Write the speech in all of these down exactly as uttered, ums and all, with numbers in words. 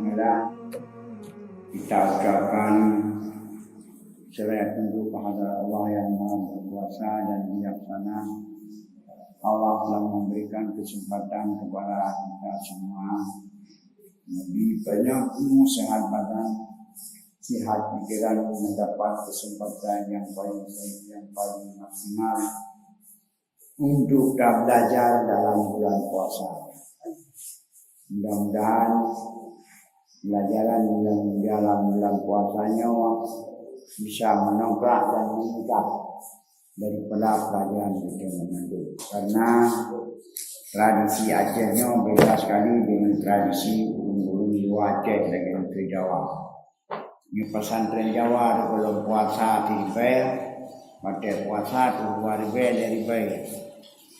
Alhamdulillah, kita ucapkan syukur keupada Allah yang Maha Berkuasa dan Bijaksana. Allah telah memberikan kesempatan kepada kita semua, lebih banyak umur, sehat badan, sehat pikiran, mendapat kesempatan yang paling baik, yang paling maksimal untuk tabelajar dalam bulan puasa. Mudah-mudahan pelajaran dalam, dalam bulan puasa nyoe bisa menongkrak dan meningkat daripada pelajaran kita menyambut. Karena tradisi Aceh nyoe beda sekali dengan tradisi ureuëng-ureuëng luwa Aceh lagée di Jawa. Di pesantren Jawa di bulan puasa siribée, watée puasa tu dua ribée, lhée ribée.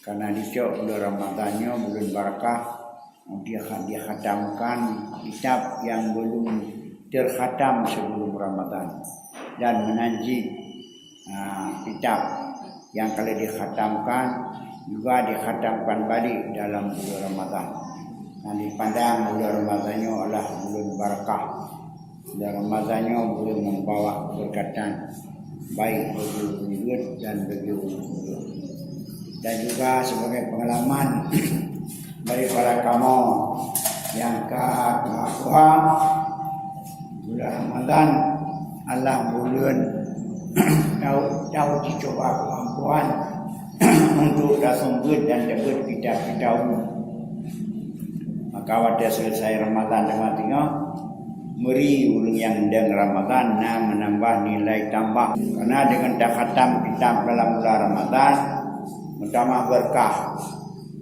Karena dicok bulan Ramadan nyoe bulan barakah, untuk dikhatamkan kitab yang belum terkhatam sebelum Ramadan dan menanti, ah, kitab yang kalau dikhatamkan juga dikhatamkan balik dalam bulan Ramadan. Dan dipandang bulan Ramadan nyoe adalah bulan barakah. Bulan Ramadan nyoe bulan membawa keberkatan baik bagi ureuëng dan bagi ureuëng. Dan juga sebagai pengalaman daripada kamoe nyang ka tuha-tuha, bulan Ramadan adalah bulan tahu, tahu dicoba kemampuan untuk taseumbeuet dan tabeuet kitab-kitab umum. Maka watée selesai Ramadan teuma teungoh, meuri ureuëng nyang deng Ramadan na menambah nilai tambah. Karena dengan takhatam kitab dalam bulan Ramadan, meutamah berkah.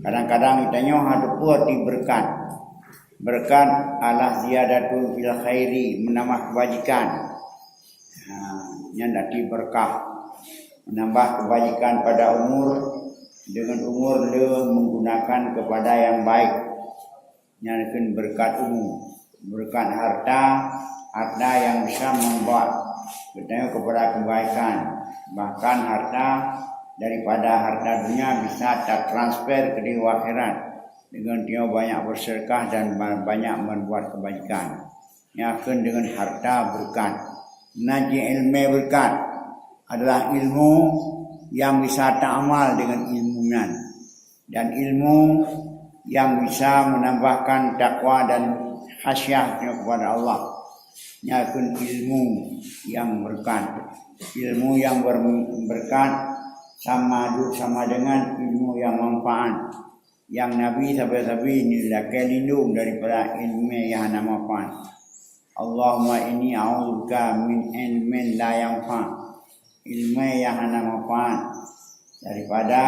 Kadang-kadang geutanyoe hana teupeu arti berkat. Berkat adalah ziyadatun fil khairi, menambah kebajikan. Ha, nyan arti berkah. Menambah kebajikan pada umur, dengan umur le menggunakan kepada yang baik. Nyan kheun berkat umur. Berkat harta, harta yang bisa membawa geutanyoe kepada kebaikan. Bahkan harta daripada harta dunia bisa tertransfer ke di akhirat dengan dia banyak bersedekah dan ba-, banyak membuat kebajikan. Nyan kheun dengan harta berkat. Naji ilmu berkat adalah ilmu yang bisa ta'amal dengan ilmu nyan. Dan ilmu yang bisa menambahkan takwa dan khasyah kepada Allah. Nyan kheun ilmu yang berkat. Ilmu yang ber-, berkat sama ju-, sama dengan ilmu yang manfaat. Yang Nabi sabe-sabe ni lakée lindong daripada ilmu yang hana manfaat. Allahumma inni a'udzubika min ilmin la yanfa'. Ilmu yang hana manfaat, daripada,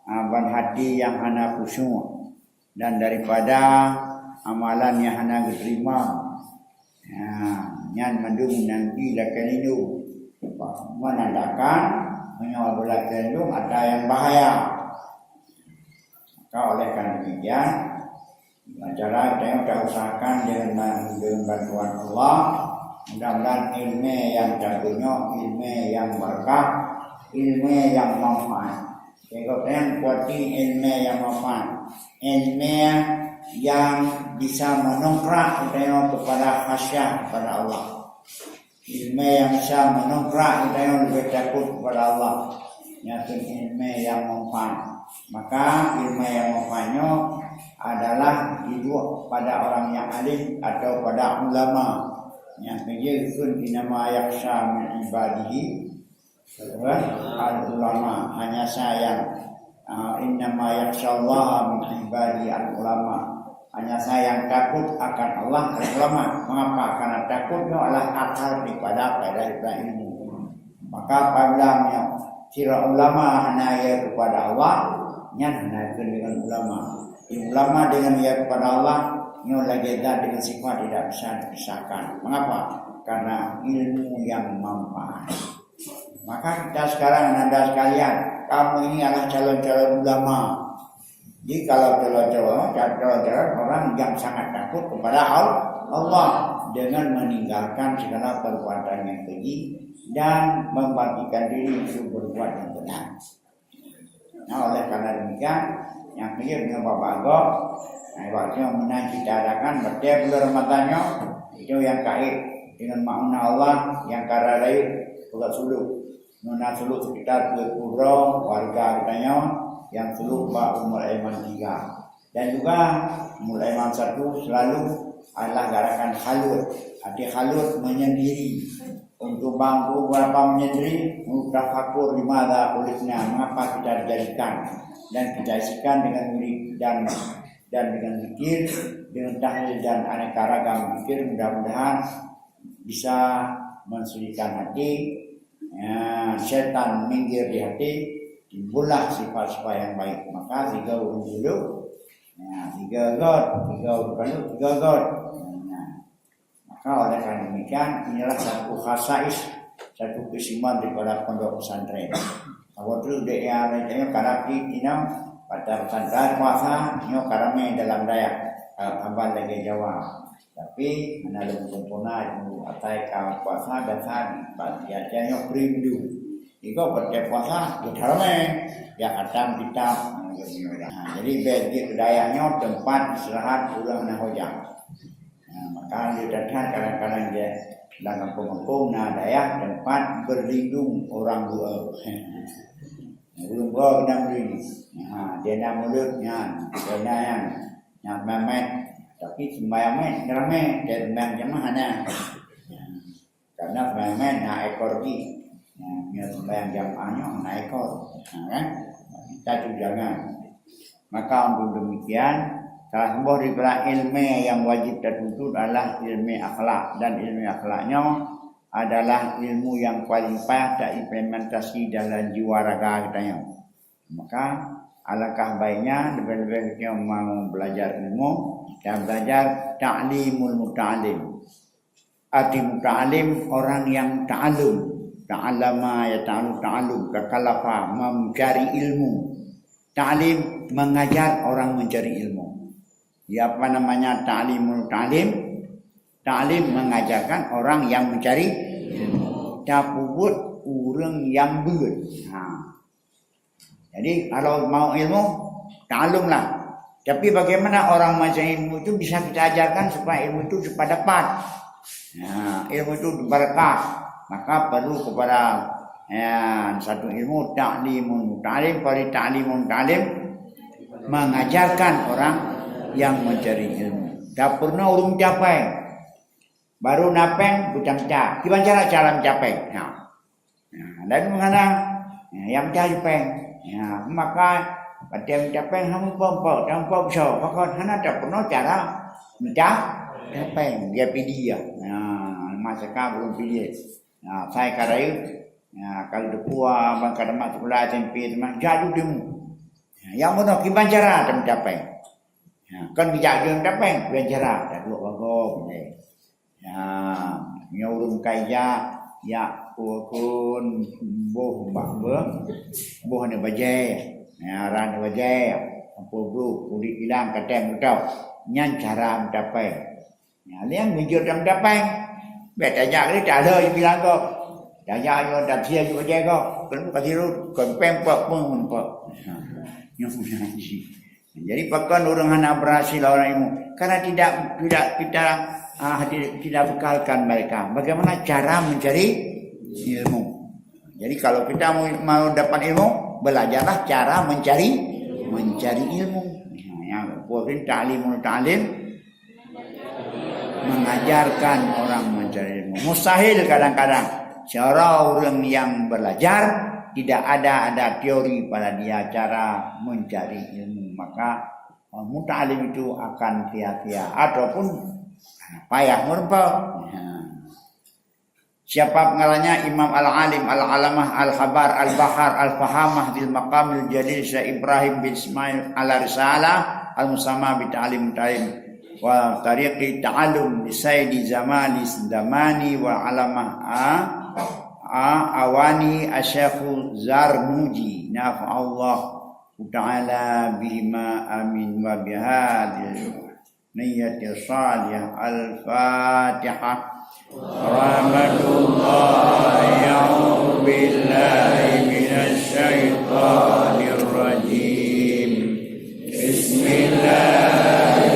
ah, ban hati yang hana khusyuk, dan daripada amalan yang hana diterima. Ya, nyan mandum Nabi lakée lindong. Menandakan meunyoe beulakée lindong ada yang bahaya. Maka oleh karena demikian, cara kita usahakan dengan, dengan bantuan Allah, mudah-mudahan ilmu yang tertunyok, ilmu yang berkah, ilmu yang manfaat. Jadi, kalau yang kuati ilmu yang manfaat, ilmu yang bisa menongkrak kita kepada khasyah kepada Allah. Ilmu yang bisa menongkrak kita lebih takut kepada Allah. Nyan ilmu yang manfaat. Maka ilmu yang manfaat nyoe adalah hidup pada orang yang alim atau pada ulama. Nyang keujeuet kheun innama yakhsya min ibadihi al-ulama. Hanya saja yang, ah, innama yakhsyallaha min ibadihi al-ulama. Hanya saja yang takut akan Allah adalah ulama. Mengapa? Karena takut itu adalah akar daripada, daripada ilmu. Maka apabila nyoe sira ulama hana ya kepada Allah, nyan hana kheun dengan ulama. Ulama dengan ya kepada Allah, nyoe lagée zat dengan sifat tidak bisa dipisahkan. Mengapa? Karena ilmu yang manfaat. Maka kita sekarang, anak-anak sekalian, kamu ini adalah calon-calon ulama. Jadi kalau calon-calon, calon-calon orang yang sangat takut kepada Al-, Allah dengan meninggalkan segala perbuatan yang keji dan membangkitkan diri untuk berbuat yang benar. Nah, oleh karena demikian, nyang keu lhèe nyoe Bapak Gop, Nah, ibarat nyoe meunan kita adakan batée bulan Ramadan nyoe, itu nyang kait dengan makna Allah nyang ka rayeuk peugah suluk. Nyoe na suluk sekitar dua puluh droe warga geutanyoe nyang suluk bak Ummul Aiman tiga. Dan juga Ummul Aiman satu selalu adalah gerakan khalut. Arti khalut menyendiri. Untuk bangku berapa menyendiri, untuk tafakur di mana kulitnya, mengapa kita dijadikan. Dan kita isikan dengan wirid dan, dan dengan zikir, dengan tahlil dan aneka ragam zikir, mudah-mudahan bisa mensucikan hati, ya, setan minggir di hati, timbullah sifat-sifat yang baik. Maka tiga ureuëng dulu, ya, tiga got, tiga ureuëng kalu, tiga got. Ya. Maka oleh karena demikian, inilah satu khasais, satu keistimewaan daripada pondok pesantren. Kalau tu dek yang lain tanya, karena di ina pada pesantren puasa, nyoe karena dalam daya, eh, hamba lagi Jawa. Tapi hana lom sempurna, itu atai ka puasa biasa di, di Aceh nyoe perindu. Iko pada puasa, kita ramai. Ya khatam kitab. Ha, jadi bagi budaya nyoe tempat istirahat urang hana hojang. Ha, maka dia datang kadang-kadang dia dalam kampung-kampung na dayah tempat berlindung orang dua. Urang dua kena berlindung. Ha, dia na mulut nyan, dia na yang Nah, meumet, tapi sembahyang meumet ramé, dan sembahyang jamaah hana. Karena sembahyang meumet na ekor jih. Nah, nyoe sembahyang jamaah nyoe na ekor. Nah, kan? Kita tu jangan. Maka untuk demikian, salah seuboh daripada ilmu yang wajib tatuntut adalah ilmu akhlak. Dan ilmu akhlak nyoe adalah ilmu yang paling payah taimplementasi dalam jiwa raga geutanyoe. Maka alangkah baiknya leubeh-leubeh geutanyoe mau belajar ilmu dan belajar ta'limul muta'allim. Arti muta'allim orang yang ta'allum, ta'allama ya ta'allum, ta'allum, kakallafa, mencari ilmu. Ta'lim mengajar orang mencari ilmu. Ya, apa namanya ta'limul ta'lim? Ta'lim mengajarkan orang yang mencari ilmu. Tapubuet ureuëng yang beuet. Ha. Jadi kalau mau ilmu, ta'allumlah. Tapi bagaimana orang mencari ilmu itu bisa kita ajarkan supaya ilmu itu cepat dapat? Nah, ilmu itu berkah. Maka perlu kepada, ya, satu ilmu ta'limul muta'allim, pada ta'limul muta'allim mengajarkan orang yang mencari ilmu. Tak pernah urung capai. Baru na péng, beutamita. Kiban cara, cara meucapai. Nah. Nah, lalu meuhana, nah, nyang meucapai péng. Nah, maka batée meucapai péng hana muphom-phom, hana muphom soe, pakon hana tapeurunoe cara mita, mita péng, dia pidie. Nah, masa ka belum pidie. Nah, sai ka rayeuk. Nah, kalau deukua ban ka tamat sikula S M P teuma, jak ju deumu. Nah, nyang bunoe kiban cara tamita péng. Nah, kon bijak ju mita péng, kiban cara, taduek bagoe. Ya, nyoe ureuëng ka ijak, jak ukeuen boh bak beuh, boh aneuk bajée. Ya, arah aneuk bajée, ampôn bruek, kulit ilang, katém geutok. Nyan cara meucapai. Ya, liang meujeuet dan meucapai. Bék tajak lé, talheueh bilang gob. Tajak yo, tasia ju bajée gob. Keuneuk ka sirot, kon péng pok pun pok. Nyoe meunan jih. Jadi, pakon ureuëng hana berhasil orang ilmu? Karena tidak, tidak kita, ah, tidak, tidak bekalkan mereka. Bagaimana cara mencari ilmu? Jadi, kalau kita mau, mau dapat ilmu, belajarlah cara mencari, mencari ilmu. Nah, yang penting ta'limul ta'lim, mengajarkan orang mencari ilmu. Mustahil kadang-kadang seorang ureuëng yang belajar tidak ada, ada teori pada dia cara mencari ilmu, maka muta'allim itu akan sia-sia ataupun payah meureumpok. Nah. Siapa pengarangnya? Imam Al-Alim, Al-Alamah, Al-Habar, Al-Bahar, Al-Fahamah, Dzil Maqamil Jalil, Syekh Ibrahim bin Ismail Al-Risalah, Al-Musamma bi Ta'lim Ta'lim wa Tariqi Ta'allum li Sayyidi Zamani Zamani wa Alamah a, a Awani Asy-Syaikh Zarnuji, nafa'allahu ta'ala bihima, amin, wa bihadil niyyati shalihah. Al-Fatihah. Rahmatullah, a'udzu billahi minasy syaithanir rajim. Bismillah.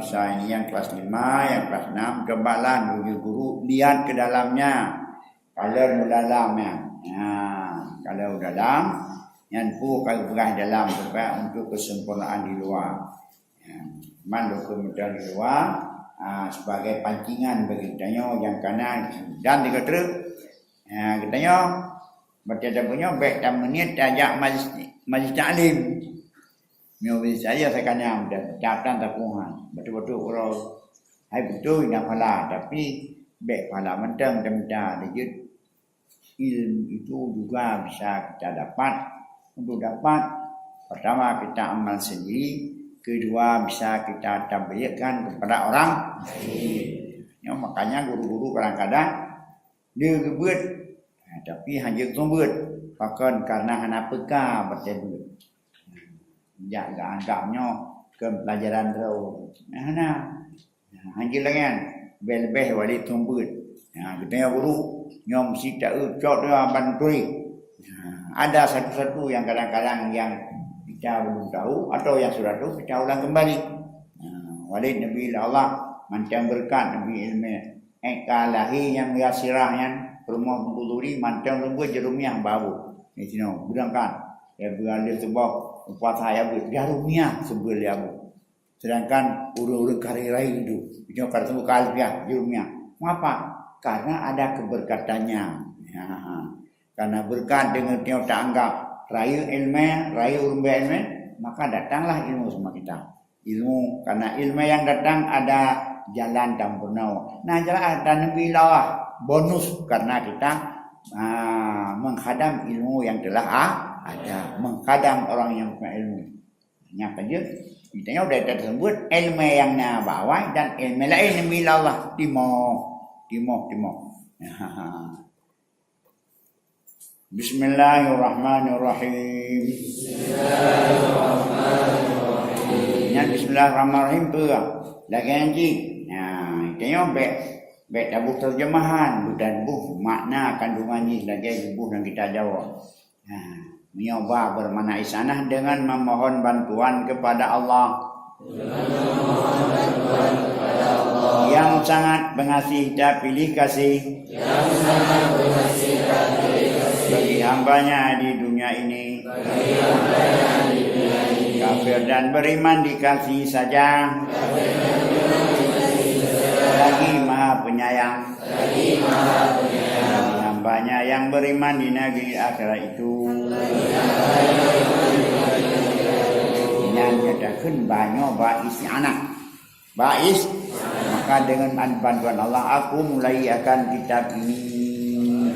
Masa ini nyang kelas lima, nyang kelas enam, cobalah menuju guru, lihat ke dalamnya. Kalau dalam nyan. Ha, kalau dalam, nyan peue ka geupeugah dalam, sebab untuk kesempurnaan di luar. Ya, man lôn keumeudang di luwa, ah, sebagai pancingan bagi tanyoe nyang kana dan di geutrek. Ya, geutanyoe, baca dan punyoe, bèk tameuniet tajak majlis, majlis taklim. Nyoe majlis taklim, saya kana dan, dan, dan tapuhan. Betul-betul uroe hai beutôi na pahala, tapi bèk pahala mantong taminta, jeuet Ilmu itu juga bisa kita dapat. Untuk dapat, pertama kita amal sendiri, kedua bisa kita tabligkan kepada orang lain. Ya, makanya guru-guru kadang-kadang dia geubeuet, ha, tapi hanya geubeuet. Pakon karena hana peka baca beuet. Jak geuanggap nyoe keu pelajaran droe. Hana. Nah, hanjeuet lagèe nyan, leubeh-leubeh wali tumbeuet. Nah, geutanyoe guru, nyoe meusti taeu cok dua ban turi. Nah, ada satu-satu yang kadang-kadang yang kita belum tahu atau yang sudah tahu kita ulang kembali. Nah, wali Nabi Allah mantong beureukat Nabi ilmu. Eh, ka lahé nyang yasirah nyan, rumoh Bengkulu Duri mantong leumbot jeurumiah bak abu. Di sinoe, beurangkat. Ya, beuralih tuboh, upasa ya bu, jeurumiah seubeuet lé abu. Sedangkan ureueng-ureueng ka rayeuk-rayeuk tu, nyoe ka teumeuka alfiah, jeurumiah. Mengapa? Karena ada keberkatannya. Ya. Karena berkat deungon nyoe taanggap rayeuk ilmu, rayeuk ureueng beu ilmu, maka datanglah ilmu sama kita. Ilmu, karena ilmu yang datang ada jalan dan purna. Nah, jalan dan Nabi Allah bonus karena kita, ah, menghadam ilmu yang telah, ah, ada, menghadam orang yang punya ilmu. Nyang ka jeuet, geutanyoe udah tersebut ilmu yang na bak awai dan ilmu lain yang bila Allah timoh, timoh, timoh. Bismillahirrahmanirrahim. Nyan Bismillahirrahmanirrahim tu lah. Lagèe nyan cit. Nah, geutanyoe bèk, bèk taboh terjemahan, bukan boh makna kandungan jih lagèe boh nyang kita jaweueb. Nah, meunyoe ba bermakna isti'anah dengan memohon bantuan kepada Allah. Yang sangat pengasih dan pilih kasih. Bagi hambanya di dunia ini. Kafir dan beriman dikasih saja. Lagi Maha Penyayang. Hambanya yang beriman di negeri akhirat itu. Nyan nyatakan banyoe bak isti'anah. Bak is-, maka dengan bantuan Allah, aku mulai akan kitab ini.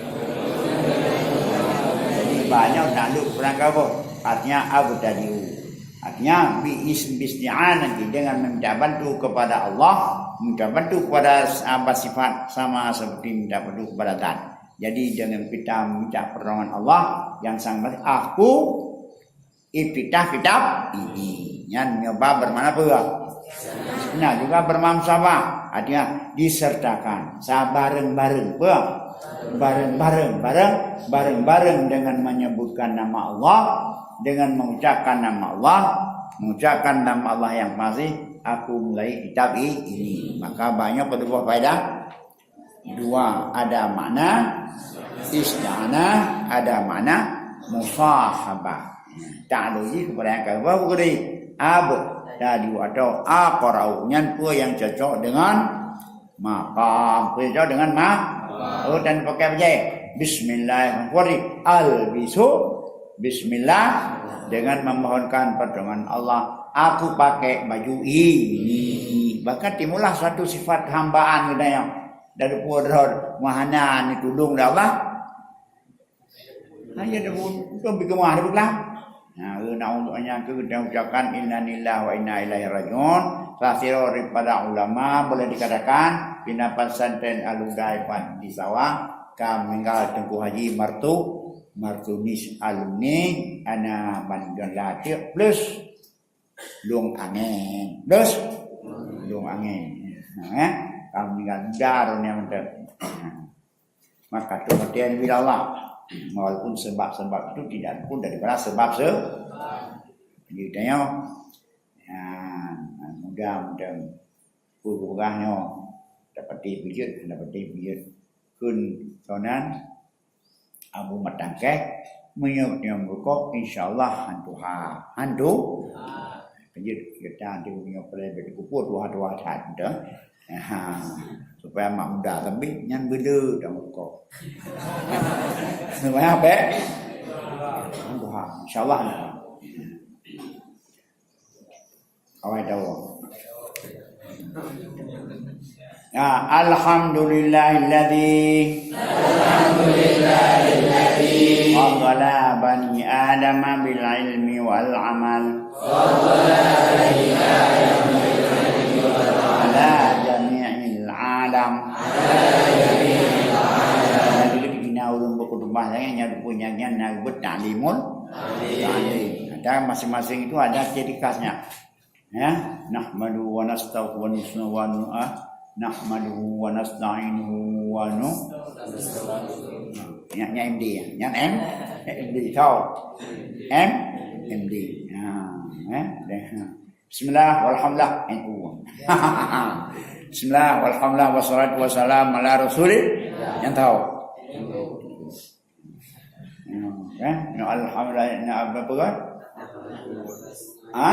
Jadi, banyoe takluk peurangkabo. Artinya, abtadi'u. Artinya, bi is-, bi isti'anati, dengan meminta bantu kepada Allah, minta bantu kepada sahabat sifat sama seperti minta bantu kepada zat. Jadi, dengan kita minta pertolongan Allah yang sangat, aku iftitah kitab ini. Nyan nyoba bermakna apa? Nah, juga bermakna sabar. Artinya, disertakan. Sabareng-bareng. Apa? Bareng-bareng. Bareng, bareng-bareng dengan menyebutkan nama Allah, dengan mengucapkan nama Allah, mengucapkan nama Allah yang pasti, aku mulai kitab i-, ini. Maka banyak berbuah faedah. Dua, ada makna isti'anah, ada makna musahabah. Ta'alluq jih kepada yang kedua, bukan dari ab, tadi atau aqra'u. Nyan peue yang cocok dengan maqam. Peue cocok dengan ma-, oh, dan pakai bajai. Bismillahirrahmanirrahim. Albisu. Bismillah. Dengan memohonkan pertolongan Allah. Aku pakai baju ini. Bahkan timbullah suatu sifat hambaan kita yang dari pudor mahana ni tulung dah Allah. Hanya dia pun, itu pergi kemah dia pun lah. Nah, na untuk hanya ke kita ucapkan inna lillahi wa inna ilaihi rajiun. Salah siro daripada ulama boleh dikatakan, pina pesantren Al-Huda di Sawah, ka meninggal Teungku Haji Martu, Martunis alumni, ana Banjon Latik plus Lung Angin. Terus? Lung Angin. Nah, eh? Kamu tinggal muda dunia mantap. Nah. Maka tu perhatian bila Allah. Walaupun sebab-sebab itu tidak pun daripada sebab se-, jadi tanya. Ya, muda mantap. Peue geupeugah nyoe, dapati peujeuet, dapati peujeuet. Kheun sonan, Abu Matangkeh, meunyoe nyang rukok, insya Allah hantu ha. Hantu? Peujeuet kita hantu nyoe peureulée beukupu tuha-tuha that, dah. Ha, supaya mak muda tapi nyan beudeuh dan rukok. Supaya apa? Hantu ha. Insya Allah hantu ha. Awai tahu. Ya, alhamdulillahilladzi Alhamdulillahilladzi faddala bani Adam bil ilmi wal amal ala jami'il alam. Jadi, di sini ulun berkhutbah saya, nyari pun nyan, nyan, nyan, buat taklimul taklim. Ada masing-masing itu ada ciri khasnya. Ya, nahmadu wa nastaghfiru wa nu-, ah, nahmaduhu wa nasta'inuhu wa nu-, ya, nyan M D ya. Nyan M, M D tau. M, M D. Ya, ya, deh. Bismillah, walhamdulillah, N U. Bismillah, walhamdulillah, wassalatu wassalamu ala rasulillah. Nyan tau. Ya, ya, alhamdulillah, na apa, apa kan? Ha?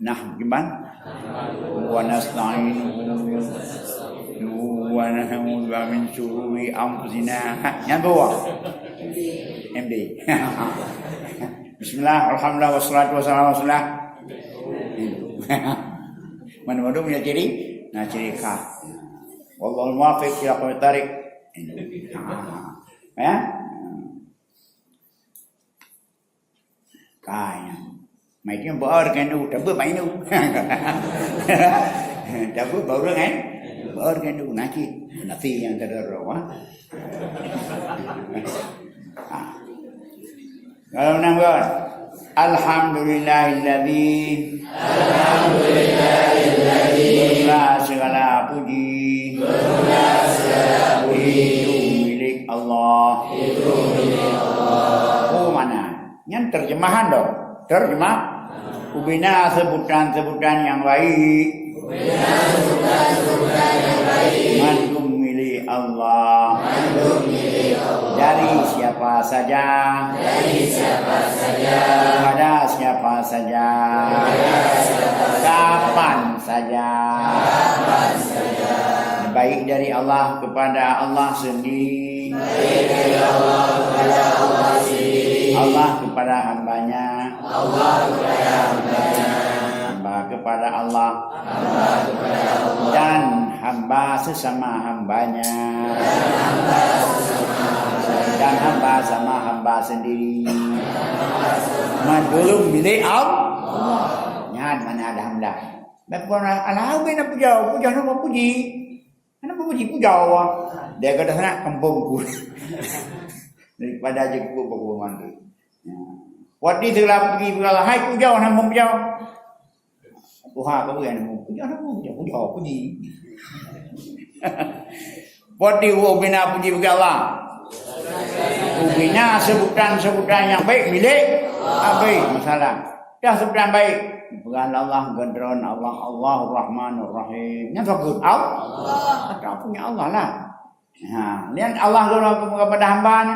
Nah, gimana? Wa nasta'inuhu wa na'udzu min syururi anfusina. Nyan tu. M D. Bismillah, alhamdulillah, wassalatu wassalamu ala rasulillah. Mana-mana punya ciri, nah, ciri khas. Wallahul muwaffiq ila aqwamit thariq. Ya? Kai. Mai dia bawa dengan tu, tapi main tu. Tapi baru kan? Baru dengan tu, nanti. Nanti yang terlalu, ha? Ha. Kalau nang kan? Alhamdulillahilladzi Alhamdulillahilladzi. Bermula segala puji. Bermula segala puji. Itu milik Allah. Itu milik Allah. Oh, mana? Nyan terjemahan dong. Terjemah. Ubina sebutan-sebutan yang baik. Ubina sebutan-sebutan yang baik. Mandum milik Allah. Mandum milik Allah. Dari siapa saja. Dari siapa saja. Kepada siapa saja. Kepada siapa saja. Kapan saja. Kapan saja. Baik dari Allah kepada Allah sendiri. Baik dari Allah kepada Allah sendiri. Allah kepada hambanya. Allah kepada hambanya. Hamba kepada Allah. Hamba kepada Allah. Dan hamba sesama hambanya. Dan hamba sesama hambanya. Dan hamba sama hamba sendiri. Mandum milik Allah. Nyan mana ada hamba. Dan pun Allah bin puja, puja nama puji. Kenapa puji puja Allah? Dia kata sana kampung ku. Daripada je ku bawa mantu. Ya. Waktu itu lah pergi berala, hai puja, nama puja. Tuhan apa yang nama puja, nama puja, puja, puji. Waktu itu ubina puji bagi Allah. Ubina sebutan-sebutan yang baik milik, ah, baik, masalah. Dah sebutan baik. Bukan Allah, gendron Allah, Allahur Rahmanur Rahim. Yang bagus, Allah. Kata punya Allah lah. Ha, ni Allah kepada hamba ni.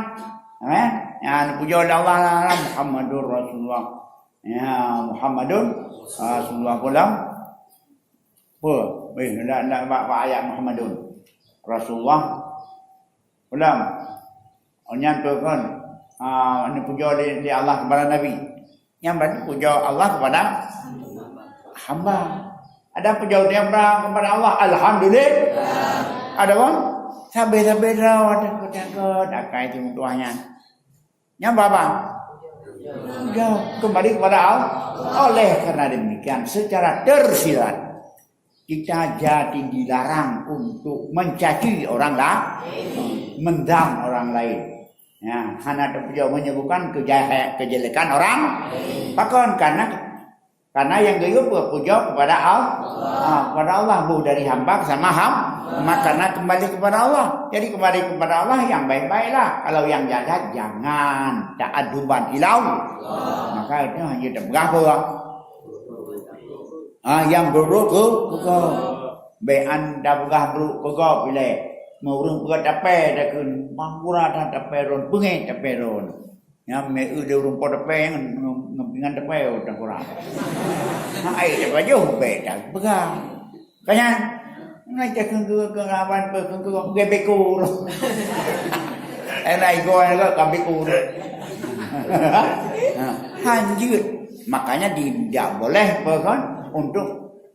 Eh? Ya, puja oleh Allah lah, Muhammadur Rasulullah. Ya, Muhammadun Rasulullah pulang. Apa? Eh, nak, nak bak, bak ayat Muhammadun Rasulullah. Pulang. Oh, nyan tu kan. Ah, ni puja di, di Allah kepada Nabi. Nyang berarti puja Allah kepada hamba. Ada puja kepada Allah, alhamdulillah. Ada apa? Sabe-sabe droe, takut-takut, akai itu tuahnya. Nyang berapa? Puja kembali kepada Allah. Oleh karena demikian, secara tersirat, kita jadi dilarang untuk mencaci orang lain, mendam orang lain. Ya, hana teupujoe menyebutkan kejahe-, kejelekan orang. Pakon? Karena, karena yang geuyue puja kepada Allah. Ah, kepada Allah, bu dari hamba sama ham-, maka kembali kepada Allah. Jadi kembali kepada Allah yang baik-baiklah. Kalau yang jahat, jangan. Ta'adduban ilallah. Maka itu hanya terpeugah. Ah, nyang brok-brok keu, keu gob. Bék an tapeugah brok keu gob ilée. Meu ureuëng peugah tapée takheun, "Mangura that tapée droen, beungéh tapée droen." Nyang meu eu lé ureuëng po tapée ngon, ngon, ngon pingan tapée, oh, tangkura. Hai, tapajoh bék tapeugah. Ka nyan? Ngai cak keu, keu, keu lawan pe, keu, keu, keu beku. Eh, na igoe ka beku. Ha, hanjeuet. Makanya tidak boleh pe kan untuk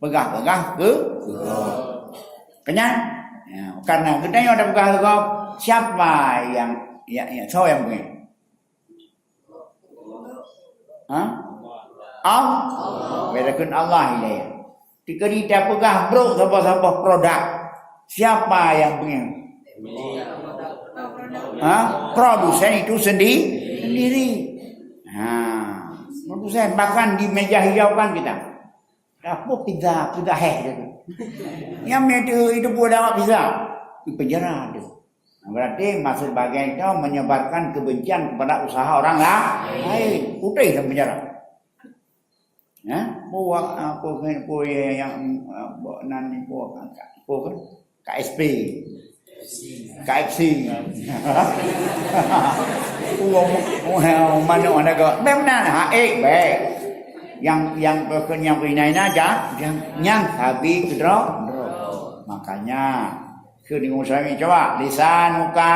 peugah-peugah keu, keu gob. Ka nyan? Ya, karena geutanyoe tapeugah keu gob, siapa yang, ya, ya, soe nyang beungéh? Ha? Allah. Bék takheun Allah ilée. Ketika tapeugah brok saboh-saboh produk, siapa nyang beungéh? Ha? Produsen itu sendi-, sendiri. Ha, produsen, bahkan di meja hijau kan kita. Dah pun pizza, pizza heh dia tu. Nyang meu itu, itu pun dah pizza. Di penjara tu. Berarti maksud bagian itu menyebarkan kebencian kepada usaha orang la-, lain. Putih dalam penjara. Ya, buat apa ke, apa yang, apa nan ni, apa, apa ke? K S P. K F C. Wah, wah, mana ada ke? Memang, ha, eh, baik. Yang, yang, yang ina-ina aja, yang, yang sabi kedro. Makanya, Keu deungon suami, coba. Lisanuka.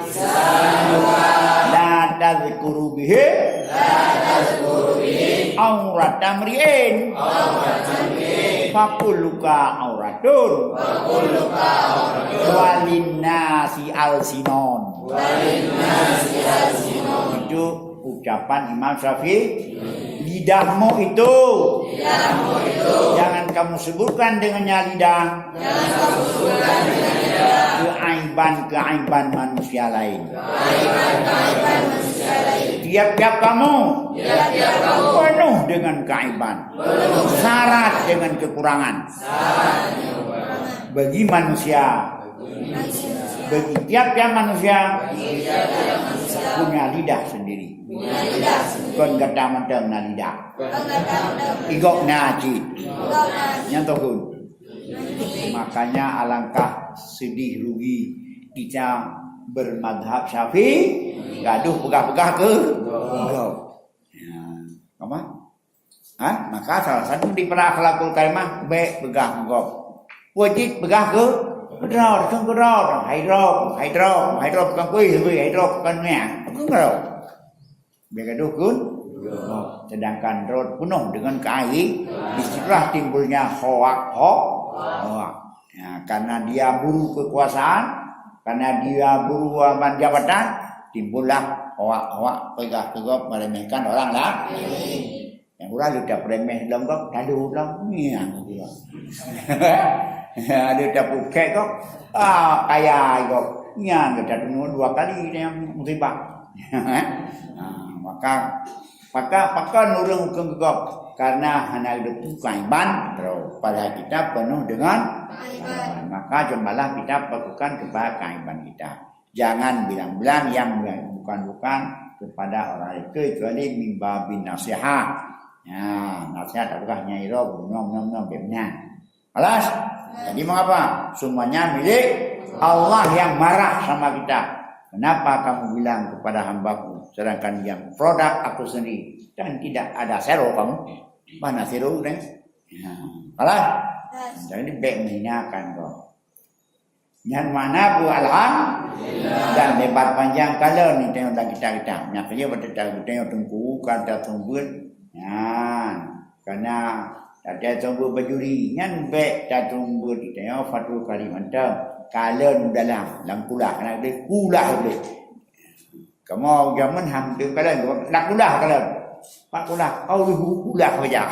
Lisanuka. La tazkuru bihi. La tazkuru bihi. Aurata mri'in. Aurata mri'in. Fakulluka auratun. Fakulluka auratun. Walinnasi alsinon. Walinnasi alsinon. Itu ucapan Imam Syafi'i, "Lidahmu itu, jangan kamu sebutkan dengannya lidah, keaiban-keaiban manusia lain. Tiap-tiap kamu penuh dengan keaiban, syarat dengan kekurangan. Bagi manusia, bagi tiap-tiap manusia punya lidah sendiri. Kon gata mantong na lidah. Igok na cit. Nyang toh kun. Makanya alangkah sedih rugi kita bermadhab Syafi'i, gaduh peugah-peugah keu gob. Ya. Apa? Ha? Maka salah satu daripada akhlakul karimah, bék peugah gob. Wajib peugah keu, keu droe, keu droe, hai droe, hai droe, hai droe, bukan kuih, kuih, hai droe, bukan mie, bukan droe. Bék gaduh kun. Sedangkan droe penuh dengan keaiban, disitulah timbulnya hoak, hoak, hoak. Ya, karena dia buru kekuasaan, karena dia buru, ah, jabatan, timbullah hoak-hoak, peugah keu gob, meremehkan orang lain. Nyang uroe leuta peuremeh lom gob, talu lom, nyan geuh. Ada tapeuket gob, ah, kaya gob, nyan geuh tatunyoe dua kali nyang musibah. Ah, maka, maka, pakon ureuëng ukeue gob, karena hana geuteupeue keaiban droe, padahal kita penuh dengan keaiban. Maka cobalah kita fokuskan kepada keaiban kita. Jangan bilang-bilang yang bukan-bukan kepada orang lain, kecuali min babin nasihat. Ya, nasihat apakah nyai roh, nom, nom, nom, biar benar. Alas? Jadi mengapa? Semuanya milik Allah yang marah sama kita. Kenapa kamu bilang kepada hambaku, sedangkan yang produk aku sendiri, dan tidak ada sero kamu? Mana sero ni? Ya. Alas? Jadi bék menghinakan kau. Nyan makna peue alham-, dan lebar panjang kalon ni tengok dalam kitab-kitab. Nyan saja beuteuta tengok teungku, ka taseumeubeuet. Nyan, kana taseumeubeuet bajuri. Nyan bék taseumeubeuet tengok Fathul Karim mantong. Kalon dalam, lam kulah, kana deh kulah deh. Kamoe jameun han teukalon, lakulah kalon. Pak kulah, kau ibu kulah saja.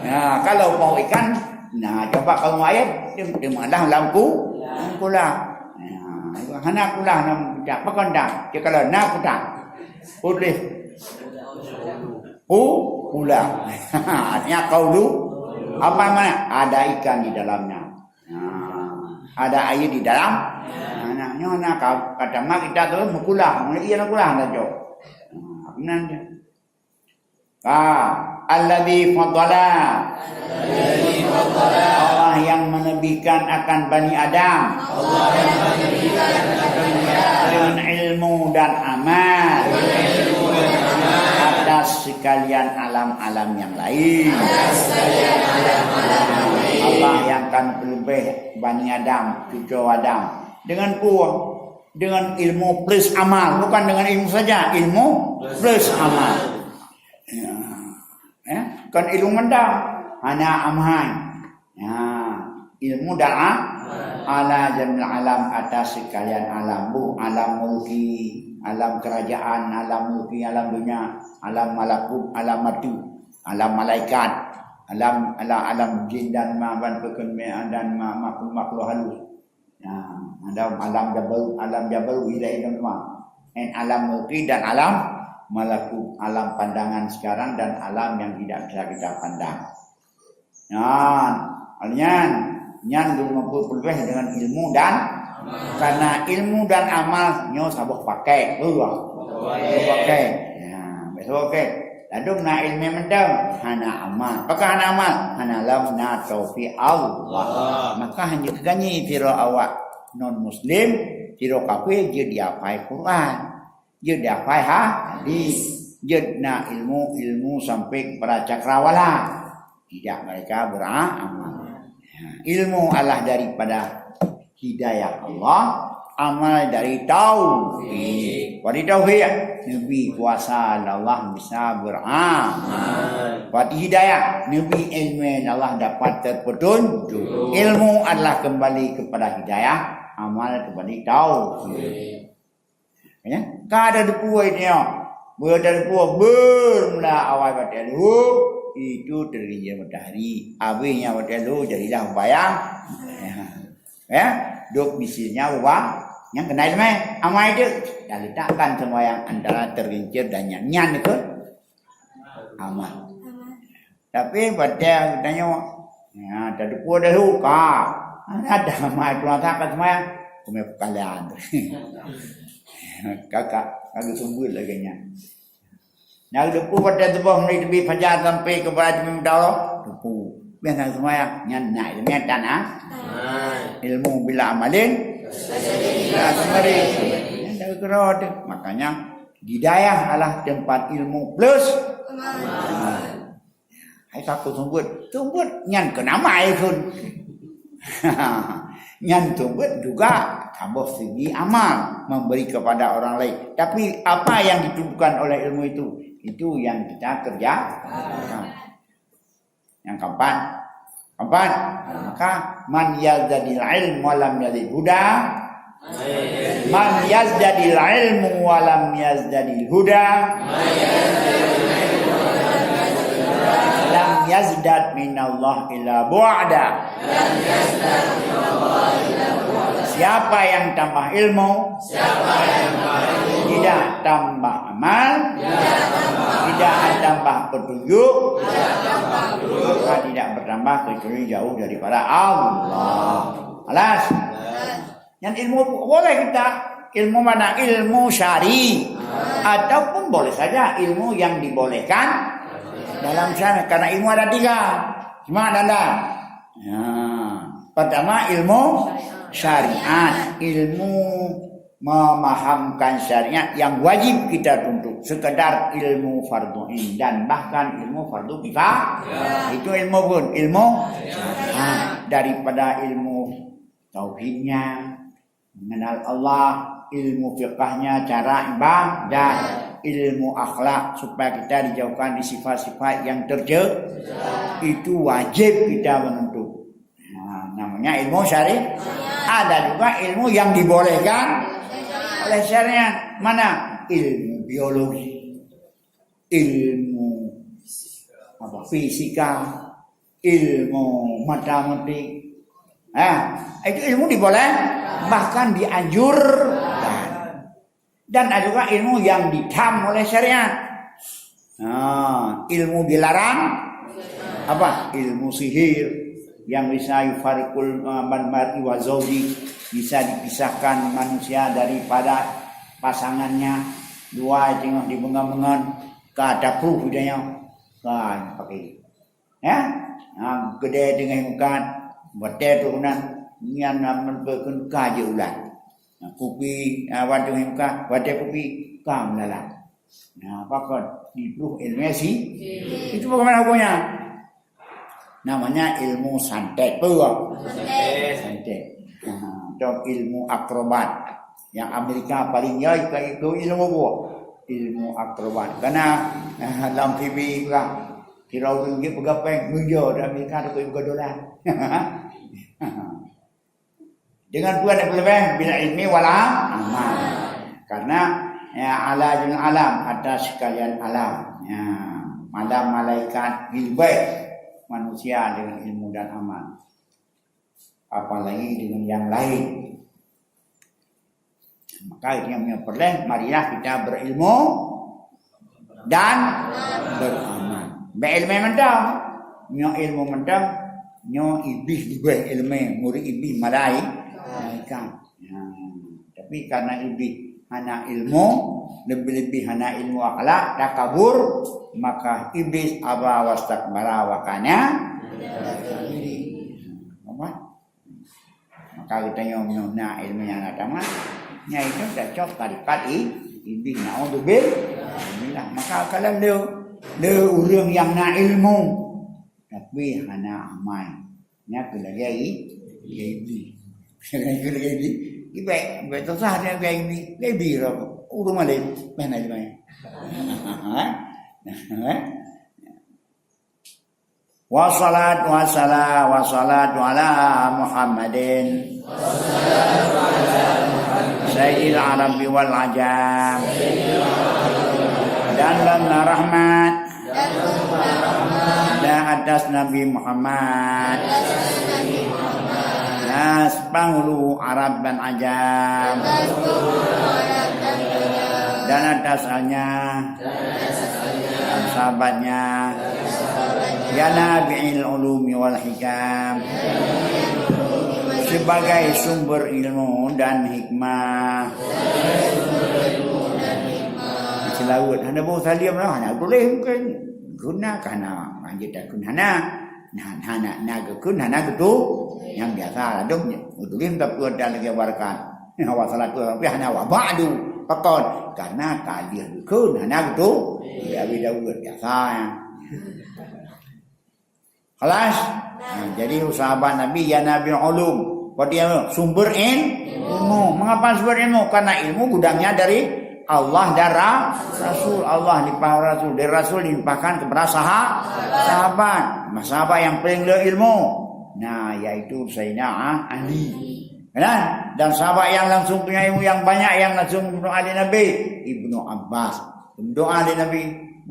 Nah, kalau mau ikan, nah, coba kamu ayat, dia, dia malah lampu, lampu lah. Nah, hana kulah nam pecah, pakon dah, dia kalau na pecah. Putih. Pu, kulah. Artinya kaulu, apa mana? Ada ikan di dalamnya. Nah, ada air di dalam. Nah, nah, nyoe na ka, kata mak kita tu meukulah, meuliek na kulah na jok. Nah, nan dia. Ah, Alladzi faddala. Allah yang melebihkan akan Bani Adam. Dengan ilmu dan amal. Atas sekalian alam-alam yang lain. Allah yang akan pelebih Bani Adam, cucu Adam. Dengan peue? Dengan ilmu plus amal. Bukan dengan ilmu saja, ilmu plus amal. Ya. Ya, kan ilmu mantong. Hana amal. Ya, ilmu dan a-, ala jamil alam, atas sekalian alam. Bu, alam mulki, alam kerajaan, alam mulki, alam dunia, alam malakut, alam matu, alam malaikat, alam, alam, alam jin dan ma-, ban peukeumean dan ma-, makhluk-makhluk halus. Nah, ada alam jabarut, alam jabarut, ilai ilmu ma. En alam mulki dan alam malakut, alam pandangan sekarang dan alam yang tidak bisa kita pandang. Nah, nyan, nyan geumeupeubeuh dengan ilmu dan, karena ilmu dan amal nyoe saboh paket. Betul. Saboh paket. Ya, betul paket. Ladôm na ilmu mantong, hana amal. Pakon hana amal? Hana lom na taufik Allah. Maka hana geutanyoe sidroe awak non muslim, sidroe kafé jeuet jihafai Quran, jeuet jihafai ha-, hadis, jeuet na ilmu-ilmu sampai kepada cakrawala. Tidak mereka beramal. Ya, ilmu adalah daripada hidayah Allah, amal dari taufik. Bak taufiq, neubi kuasa Allah bisa beramal. Bak hidayah, neubi ilmu Allah dapat terpetunjuk. Ilmu adalah kembali kepada hidayah, amal kembali taufik. Ya, ka ada deupue itu ya. Beu ada deupue, beu mula awai watée luhô, itu teurgelincir matahari. Habisnya watée luhô, jadilah bayang. Ya. Ya, dok misilnya ubah yang kena ilmu. Amal itu, dah letakkan semua yang antara tergelincir dan nyan. Nyan itu amal. Tapi watée geutanyoe, ya, tadeupue dahulu ka. Ada amal tuan tak kat semaya. Kami pekalian. Kakak, kami sumbut lagi nyan. Nah, deupue watée tuboh mulai teubiet fajar sampai kepada jam lima belas, deupue. Biasa semaya, nyan nak ilmu tanah. Ilmu bila amalin, bila amalin. Nyan dah keurau tu. Makanya, hidayah adalah tempat ilmu plus amal. Hai takot seumeubeuet. Seumeubeuet nyan keu nama ikheun. Nyan seumeubeuet juga saboh segi amal, memberi kepada orang lain. Tapi apa yang ditunjukkan oleh ilmu itu, itu yang kita kerjakan. Yang keempat, keempat, maka man yazdadil ilmu wa lam yazid huda, Man yazdadil ilmu wa lam yazdadil huda, lam yazdad minallah illa bu'da. Siapa yang tambah ilmu, tidak tambah amal, tidak tambah petunjuk, maka tidak bertambah kecuali jauh daripada Allah. Alas. Nyan ilmu boleh kita, ilmu mana? Ilmu syar'i. Ataupun boleh saja ilmu yang dibolehkan dalam syariat. Karena ilmu ada tiga. Cuma ada enam. Ya. Pertama, ilmu syariat, ilmu memahamkan syariat yang wajib kita tuntut, sekedar ilmu fardu ain dan bahkan ilmu fardu kifayah. Itu ilmu pun, ilmu syariat, daripada ilmu tauhidnya, mengenal Allah, ilmu fiqahnya, cara ibadat, ilmu akhlak supaya kita dijauhkan di sifat-sifat yang tercela. Itu wajib kita menuntut. Nah, namanya ilmu syariat. Ada juga ilmu yang dibolehkan oleh syariat. Mana? Ilmu biologi, ilmu apa, fisika, ilmu matematik. Nah, itu ilmu diboleh, bahkan dianjurkan. Dan ada juga ilmu yang ditam oleh syariat. Nah, ilmu dilarang apa? Ilmu sihir yang bisa yufarikul, eh, man mar'i wa zauji, bisa dipisahkan manusia daripada pasangannya, dua tengah di bengan-bengan, ka tapruh budaya. Ka nyang pakai. Ya? Ha, keudè teungoh mukat, watèe turonan, nyan na meunpeukeuka jeuet ulat. Nah, kupi, ha, watèe teungoh mukat, watèe kupi, ka meulalat. Nah, pakon? Dipluh ilmu si. Itu bagaimana hukumnya? Namanya ilmu santet. Peue? Santet. Santet. Ha, atau ilmu akrobat. Nyang Amerika paling ya itu, itu ilmu buah. Ilmu akrobat. Karena, ha, lam T V lah. Kira ureueng jeuet peugah péng, meunyo di Amerika takot peugah dolar. Dengan peue na peuleubeh, bil ilmi wal amal. Karena, ya, ala jami'il alam, atas sekalian alam. Ya, alam malaikat, jilbab manusia dengan ilmu dan amal. Apalagi dengan yang lain. Maka yang, yang perlu, marilah kita berilmu dan beramal. Bèk ilmu mantong. Nyoe ilmu mantong, nyoe Iblis leubeh ilmu, murit Iblis malai-, malaikat. Ya. Tapi karena Iblis hana ilmu, lebih-lebih hana ilmu akhlak, takabur, maka Iblis aba wastakbara wa kana. Apa? Maka geutanyoe meunyoe na ilmu nyang na tamat, nyan itu tacok tarikat i-, Iblis, naudzubil-, billah. Maka kalau le, le ureueng nyang na ilmu, tapi hana amal, nyan keu lagèe i-, lagèe Iblis. Keu lagèe Iblis. Ibèk, ibèk susah dia lagèe Iblis. Lagèe Iblis ureueng malém, meunan jih. Ha? Ha? Wassalatu wassalam, wassalatu ala Muhammadin sayyidil Arabi wal Ajam. Dan, dan rahmat dan atas Nabi Muhammad, nas panghulu Arab dan Ajam, dan atas alnya dan sahabatnya, ya nabi'il ulumi wal hikam, sebagai sumber ilmu dan hikmah. Seulaweuet hana boh saleuem lah, hana tuléh mungken. Guna ka hana, lanjut takheun hana. Nah, hana, na geukheun hana geutu. Nyang biasa ladôm tuléh, tapi ada lagi barakat. Wa salatu, tapi hana wa ba'du. Pakon? Karena ka lheueh geukheun hana geutu. Abi Daud biasa, ya. Khalas? Nah, jadi sahabat Nabi, ya nabi'il ulum. Berarti apa? Sumber il-, ilmu. Mengapa sumber ilmu? Karena ilmu gudangnya dari Allah dan Ra-, Rasul. Allah limpah Rasul. Dari Rasul dilimpahkan kepada saha-, sahabat. Nah, sahabat yang paling le ilmu. Nah, yaitu Sayyidina Ali. Kan? Dan sahabat yang langsung punya ilmu yang banyak, yang langsung berdoa di Nabi, Ibnu Abbas. Berdoa di Nabi,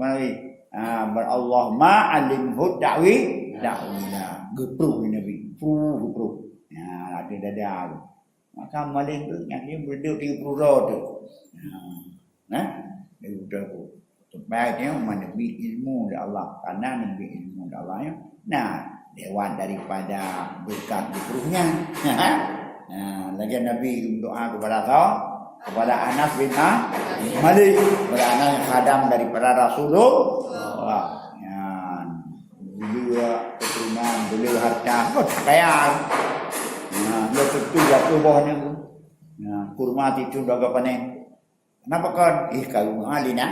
Nabi. Ah, ber-, Allahumma alimhu ta'wi-, ta'wila. Geupruh di Nabi. Pruh, geupruh. Ya, ada dada tu. Maka malém tu, yang dia berdoa tiga puluh roh tu. Ha. Nah, dia berdoa tu. Sebab dia menerbit ilmu dari Allah. Karena nerbit ilmu dari Allah, ya. Nah, lewat daripada berkat geupruhnya. Nah, lagi Nabi berdoa kepada siapa? Kepada Anas bin Ma-, Malik. Kepada Anas yang khadam daripada Rasulullah. Ya. Beliau keturunan, beliau harta, oh, kaya. Nah, beliau tentu jatuh bawahnya. Nah, kurma itu jaga panen. Kenapa kon? Ih, kalu meu'ah lé na.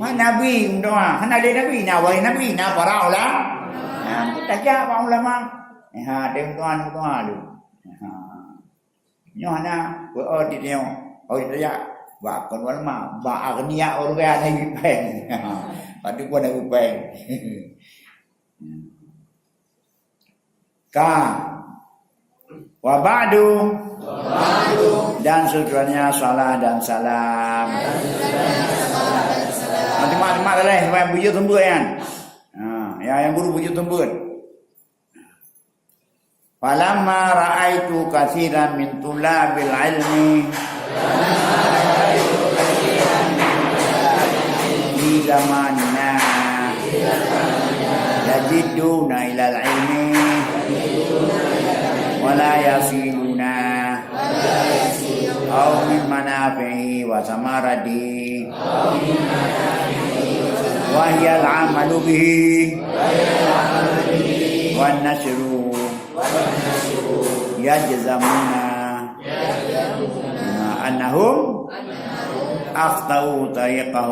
Ma Nabi meudoa. Hana lé Nabi, na wali Nabi, na para ulama. Ha, tajak para ulama. Ha, dia meudoa, meudoa tu. Ha. Nyoe hana, oh, di nyoe. Oh, di tajak. Ba kon ulama, ba agniya ureueng ada ipeng. Padu pun ada ipeng. Ka. Wa ba'du. Dan seterusnya salah dan salam. Teuma-teuma leleh, supaya bujur seumbeuet nyan. Ha, ya, yang guru bujur seumbeuet. Falamma ra'aitu katsiran min thulabil ilmi fi zamanina yajidduna ilal ilmi wa la yasiluna, au min manafihi wa samaratihi. وهي العمل به والنشر يجزمون أنهم أخطأوا طريقه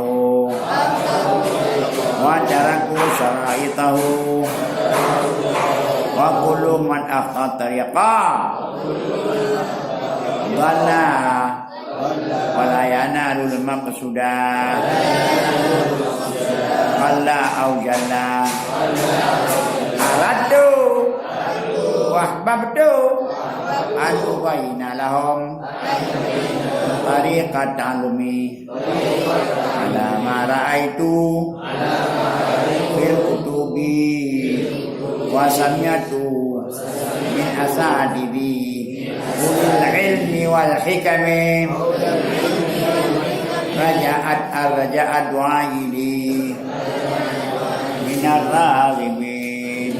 وتركوا شرائطه، وكل من أخطأ الطريق ضل ولا ينال المقصود. قل أو جل. أردت وأحببت أن أبين لهم طريق التعلم على ما رأيت في الكتب وسمعت من أساتذة أولي العلم والحكم. رجاء، رجاء دعائي لي من الراغبين،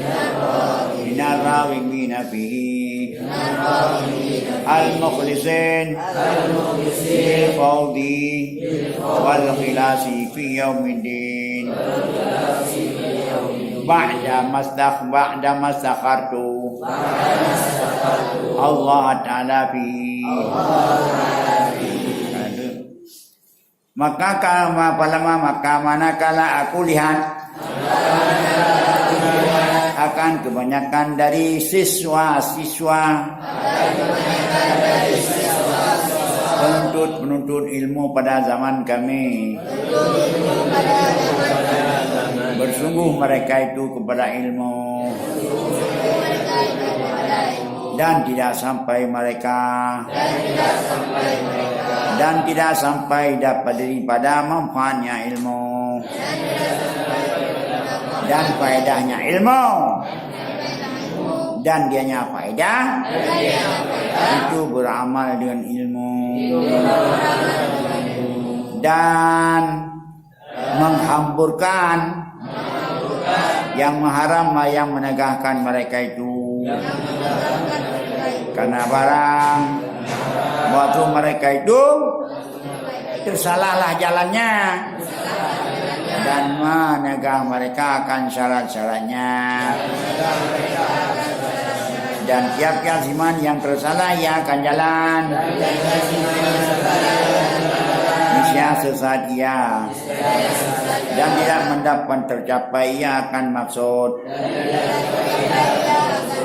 من الراغبين فيه. المخلصين في الفوز والخلاص في يوم الدين. بعد ما استخ-، بعد ما استخرت الله تعالى فيه. Maka ka-, ma-, falamma, maka manakala aku lihat akan kebanyakan dari siswa-siswa penuntut-penuntut ilmu pada zaman kami, bersungguh mereka itu kepada ilmu, dan tidak sampai mereka, dan tidak sampai dapat daripada manfaatnya ilmu, dan faedahnya ilmu, dan dianya faedah itu beramal dengan ilmu, dan menghamburkan yang mengharam, yang menegahkan mereka itu. Karena barang waktu mereka itu tersalahlah jalannya dan menegah mereka akan syarat-syaratnya. Dan tiap-tiap siman yang tersalah, ia akan jalan. Niscaya sesat ia. Dan tidak mendapat tercapai ia akan maksud,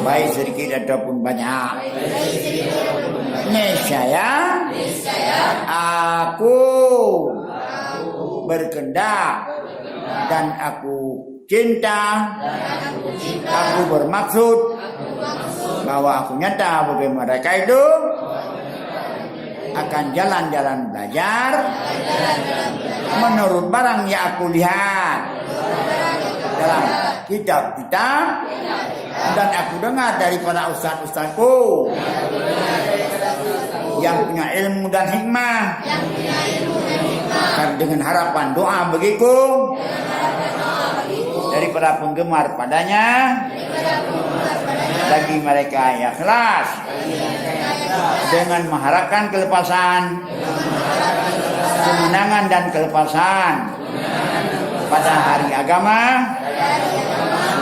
baik sedikit ataupun banyak. Niscaya aku berkehendak dan aku cinta, aku bermaksud bahwa aku nyata bagi mereka itu akan jalan-jalan belajar menurut barang yang aku lihat dalam kitab-kitab dan aku dengar daripada ustaz-ustazku yang punya ilmu dan hikmah, dengan harapan doa bagiku daripada penggemar padanya bagi mereka yang ikhlas dengan mengharapkan kelepasan, kemenangan dan kelepasan pada hari agama.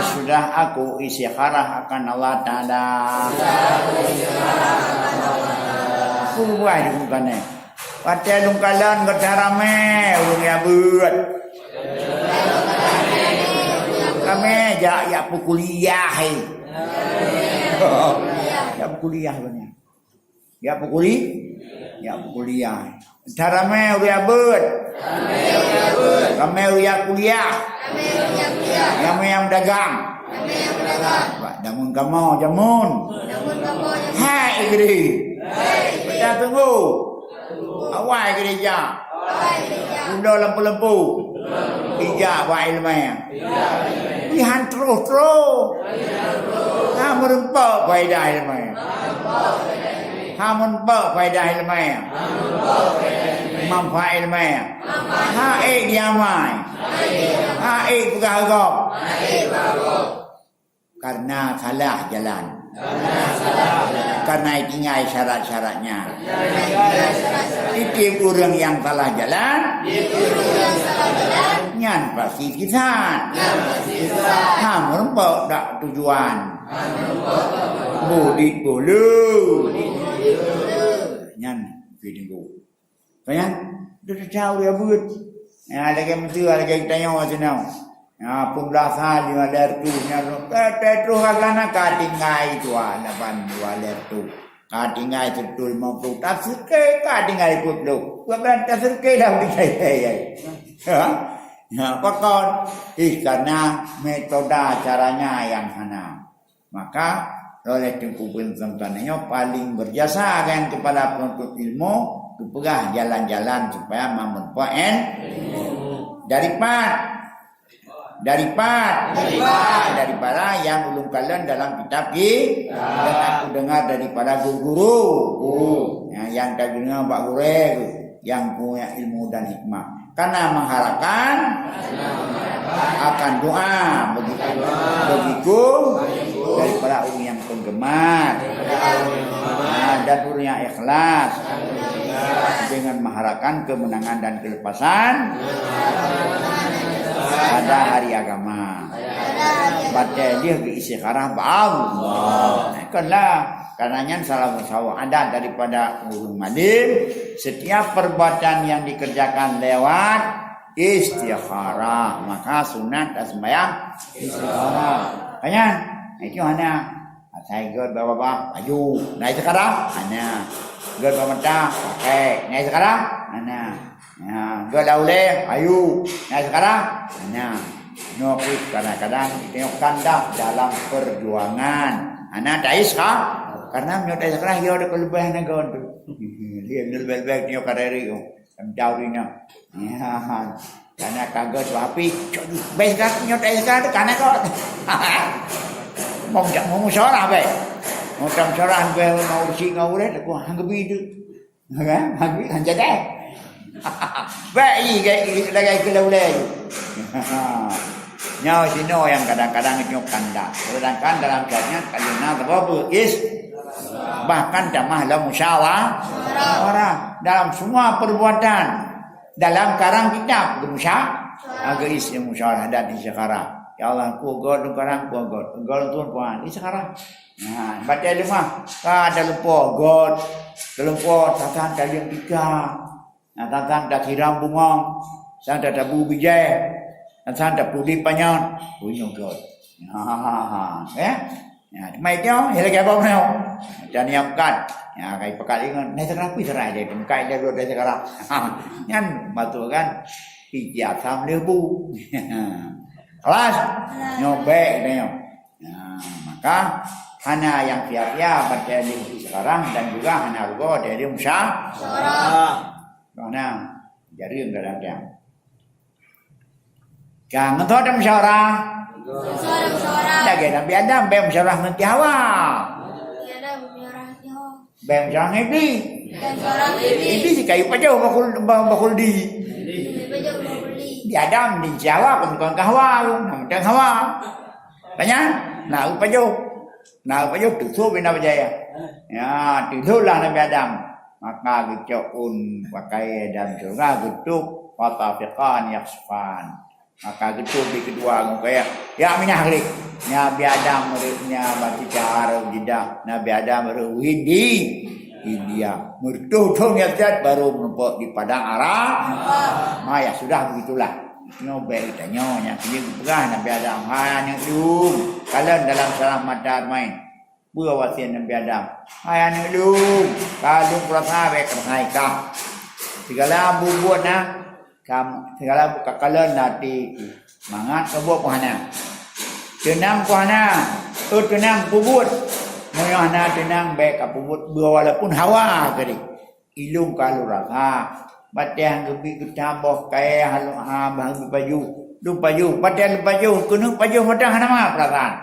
Sesudah aku istikharah akan Allah Taala. Peue buah di bukan eh? Watèe lôn kalon gata ramé ureueng nyang beuet. Ramé jak, jak peukuliah, eh. Jak peukuliah banyak. Jak peukuli-, jak peukuliah. Gata ramé ureueng nyang beuet. Ramé ureueng nyang kuliah. Ramé nyang meudagang. Bak jameun kamoe, jameun. Hai, Idri. Beda tunggu. Awai gereja. Ulo lampu-lampu. Ija bak ileumèe. Pih han troh-troh. Ha meureumpok faedah ileumèe. Ha meureumpok faedah ileumèe. Manfaat ileumèe. Ha ék diamai. Ha ék peugah gob. Karena salah jalan. Karena tinggai syarat-syaratnya. Tiep ureuëng nyang salah jalan, nyan pasti sisat. Ha, meureumpok dak tujuan. Budi bulu. Nyan video. Kan? Dia tahu dia buat. Ya, lagi menteri, lagi tanya macam mana. Ya, pun belasan lima ratus tu, ya, eh, eh, terus agana ka tinggai tu, ah, lapan dua ratus tu. Ka tinggai seratus lima puluh. Tafsir ke, ka tinggai dua puluh. Bukan tafsir ke dah tinggai. Ya, ya. Ya, pakon. Ih, karena metode caranya yang hana. Maka, oleh Teungku Peunteun nyoe paling berjasa kan kepada penuntut ilmu, geupeugah jalan-jalan supaya meureumpok ilmu. Dari pat? Dari pat? Daripada yang ulôn kalon dalam kitab ki, dan aku dengar daripada guru-guru. Ya, yang ka deungoe bak gurée tu, yang punya ilmu dan hikmah. Karena mengharapkan akan doa begitu, begitu daripada orang yang penggemar, nah, dan orang yang ikhlas dengan mengharapkan kemenangan dan kelepasan pada hari agama. Batée lheueh geuistikharah bak Allah. Nah, kan lah. Karena nyan salah satu adat daripada ureuëng malem, setiap perbuatan yang dikerjakan lewat istikharah, maka sunat dah sembahyang istikharah. Kan nyan? Nah, itu hana. Asai gét bak babah, aju. Nah, istikharah? Hana. Gét bak mata, pakai. Nah, istikharah? Hana. Nah, gét dah ulée, ayu. Nah, istikharah? Hana. Nyoe pih kadang-kadang kita nyoe kandas dalam perjuangan. Hana taistikharah. Karena meunyoe taistikharah, ya ada kelebihan agam tu. Dia lebih-lebih nyoe kadari tu. Macam ringan. Ya. Karena kagak tu api, cok, bes kat nyoe taistikharah tu, karena kau. Mau jak mau musyawarah, bes. Mau musyawarah, bes, mau urusi ngau urut, aku hang gebi tu. Kan? Hang gebi, hang jadi. Baik, i, i, lagi ke ulai. Nyawa sino yang kadang-kadang itu kandas. Sedangkan dalam syariat, kalau nak apa-apa, is, bahkan tamah lah musyawarah. Orang dalam semua perbuatan, dalam karang kitab, gemusya-, agak is musyawarah dan istikharah. Ya Allah, ku gol tu karang, ku gol. Gol tu puan, istikharah. Nah, baca lemah. Ka ada lupa gol. Lupa tatang talian pika. Nah, tatang tak siram bunga. Sang tak tabu bijai. Tatang tak pulih panyang. Punya gol. Ha, ha, ha, ha. Ya? Ya, cuma itu, ya lagi apa mana? Dan yang bukan. Ya, kai pekat ingat. Nah, sekarang pun serai dia. Bukan dia dulu dari sekarang. Nyan, batu kan. Pijak asam lebu. Kelas? Kelas. Nyobek dia nyo. Nah, maka hana yang sia-sia batée lheueh istikharah dan juga hana rugoe batée lheueh musya-, musyawarah. Karena jareueng dalam tiang. Ka ngeutho musyawarah. Musyawarah, musyawarah. Lagée Nabi Adam bék musyawarah ngon Hawa. Nabi Adam musyawarah ngon Hawa. Bék musyawarah ngon Iblis. Bék musyawarah ngon Iblis. Iblis kayu pajoh bakul, ba-, bakuldi. Iblis pajoh bakuldi. Di Adam di Hawa kon, kon ka Hawa, nama tang Hawa. Tanya, na u pajoh. Na u pajoh tu so bina bajaya. Ya, tidolah Nabi Adam. Maka geucok ôn pakai dalam syurga geutuek, fatafiqan yakhsifan. Maka geutuek di keudua ngon kaya, ya minah gleh. Nya Nabi Adam meureuek nya bak Sitar Jidah. Nabi Adam meureuek Hindi. India. Meureutoh thon ya baru meureumpok di padang Arafah. Ma ya sudah begitulah. Nyoe bék geutanyoe nyang keuneuk geupeugah Nabi Adam, "Hai aneuk lôn, kalon dalam salah mata main." Peue wasiet Nabi Adam, "Hai aneuk lôn, ka lôn peurasa bék keuhai kah. Sigala bubuet na, kam-, sigala bu-, ka kalon na ti mangat keu buet peuhana. Teunang peuhana, eu teunang peubuet. Meunyoe hana teunang bék ka peubuet, walaupun hawa keudeh." Ilôn ka lôn rasa, batée han geubi geutam boh kayée, ha lôn, ha bah geubi paju. Lôn paju, batée lôn paju, keuneuk paju mantong hana ma peurasaan.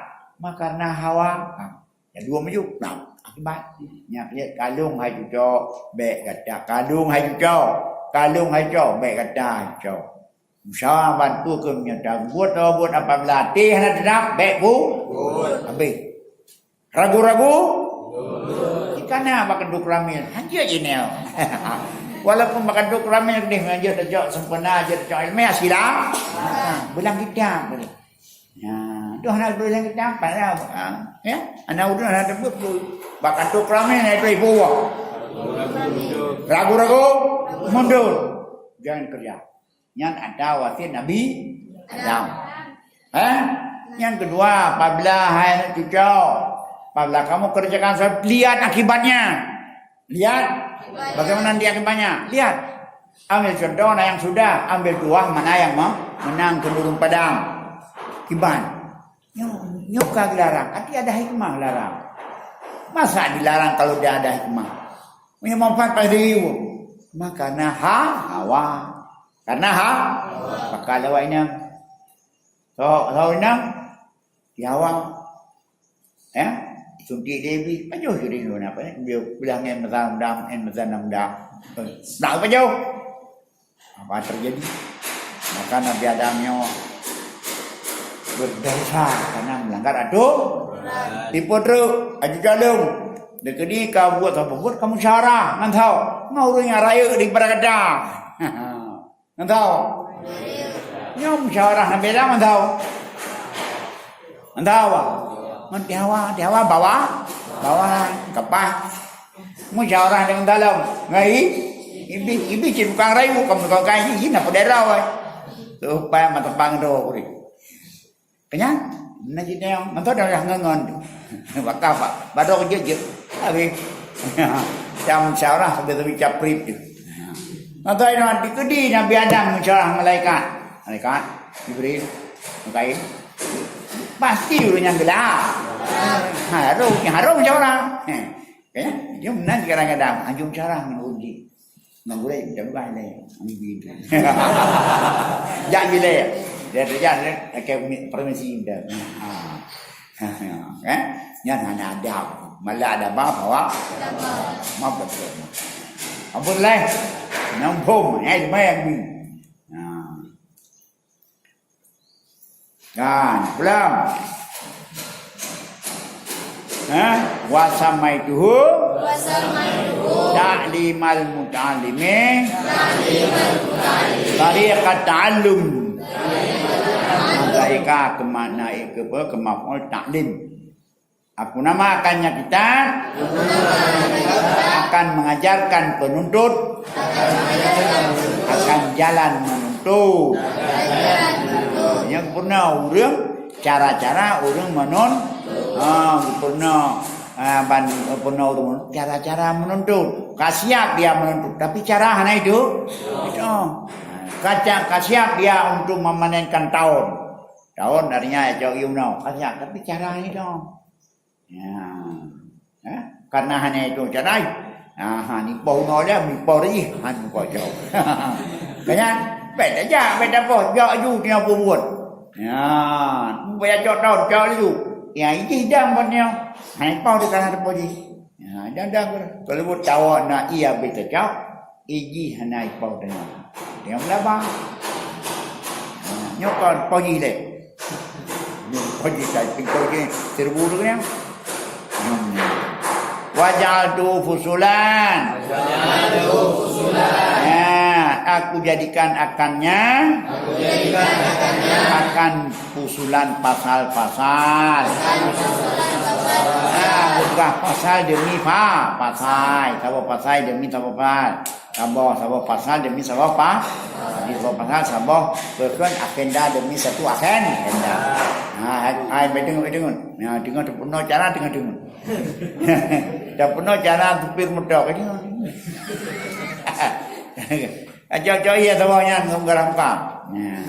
Ma kareuna hawa, ha, ya dua maju, nah, akibat. Nyak lihat kalung hai cucok, bék gata kalung hai cucok, kalung hai cucok, bék gata hai cucok. Musyawarah bantu keu meunyoe tabuet, tabuet apabila até hana teunang, bék bu-, habéh. Ragu-ragu? Jika na bak keuramil, hanjeuet jih nyoe. Walaupun bak keuramil deh, hanjeuet tacok sempurna, hanjeuet tacok ilmiah, sila. Ha, beulang kitab boleh. Ya, tu hana beulang kitab, padahal, ha, ya, anak udah hana tebut tu. Bak keuramil na itu ibu. Ragu-ragu, mundur. Jangan kerja. Nyan ada wasiet Nabi Adam. Eh? Nyang keudua, apabila hai aneuk cuco, apabila kamu kerjakan sesuatu, lihat akibatnya. Lihat bagaimana nanti akibatnya. Lihat. Ambil contoh, nah, yang sudah, ambil tuah mana yang me-, menang ke gurun padang. Kiban. Nyoe, nyoe ka dilarang. Arti ada hikmah larang. Masa dilarang kalau tidak ada hikmah? Punya manfaat pada diri pun. Maka na ha-, hawa. Karena ha-, bakal awak inong. So, so inong, di hawa. Ya, suntik Dewi, pajoh jadi ngon apa ni? Dia bilang yang masa muda, yang masa muda. Nak pajoh. Apa terjadi? Maka Nabi Adam nyoe berdosa karena melanggar aturan. Tipu truk, aju jalong. Dekeudi ka buat apa buat kamu syarah ngan tau. Ngan ureueng nyang rayeuk di peuragata. Ngan tau. Nyoe musyawarah Nabi Adam ngan tau. Ngan tau, bah. Ngan tihawa, tihawa bawa, bawa kapah. Musyawarah dengan dalam. Ngai, ibi, ibi cit bukan rayu, kamu tukang kaji, na peudera, wai. Tu payah mata pang tu, kurik. Kenyang? Nah, jadi yang nonton dah ngon-ngon tu. Wakaf, Pak. Badok je, je. Habis. Macam musyawarah, sambil-sambil caprip tu. Nonton nanti kedi Nabi Adam musyawarah malaikat. Malaikat, Jibril, Mikail. Pasti ureueng nyang gelap. Harus, harus musyawarah. Kan? Dia menang kadang-kadang. Anjung musyawarah menurut dia. Nang gurèe, jangan bukan ilèe. Ini gitu. Jak ilèe. Dia terjadi, dia pakai permisi dia. Ha. Eh? Nyan hana adab. Malah ada maaf, awak? Maaf betul. Ampun lah. Nampung, eh, lumayan ni. Nah. Kan, pulang. Ha? Wa samaituhu Wa samaituhu ta'limal muta'allimi ta'limal muta'allim. Tariqat ta'allum. Tariqat ta'allum. Maka ika keu makna, ika apa, keu maf'ul ta'lim. Aku namakannya kita akan mengajarkan penuntut akan jalan menuntut. Nyang pernah ureueng cara-cara ureueng menun-, ha, pernah, ha, ban, pernah ureueng cara-cara menuntut. Ka siap dia menuntut, tapi cara hana itu. Itu. Ka, ka siap dia untuk memanen tanoh. Tanoh artinya cok ieu nyoe. Ka siap, tapi cara hana itu. Ya. Ha? Karena hana itu cara. Ha, ha, nipoh unoe dia, nipoh ri, ha, nipoh jauh. Kan? Beda jak, beda poh, jak ju dia pun buat. Ya, baya cok tanoh, cok ju. Ya, ini dah buat dia. Hana poh di kana depo ji. Ya, dah, dah. Kalau buat tawa nak iya beta cok. Iji hana ipoh teungoh. Teungoh meulaba. Nyoe kon poh jih lé. Nyoe poh jih, tai pintoe jih, seribu tu kan. Hmm. Waja'altu fusulan. Ya, aku jadikan akannya akan fusulan, pasal-pasal. Ah, bukan pasal demi pa-, pasai. Saboh pasai demi saboh pa-, saboh, saboh pasal demi saboh pa-, demi saboh pasal, saboh peukon agenda demi satu agen-, agenda. Ha, hai, hai, bai deungon, bai deungon. Ya, deungon tapeurunoe cara, deungon, deungon. Tapeurunoe cara supir moto, bai deungon. Acok-cok iya saboh nyan ngon garam ka. Ya.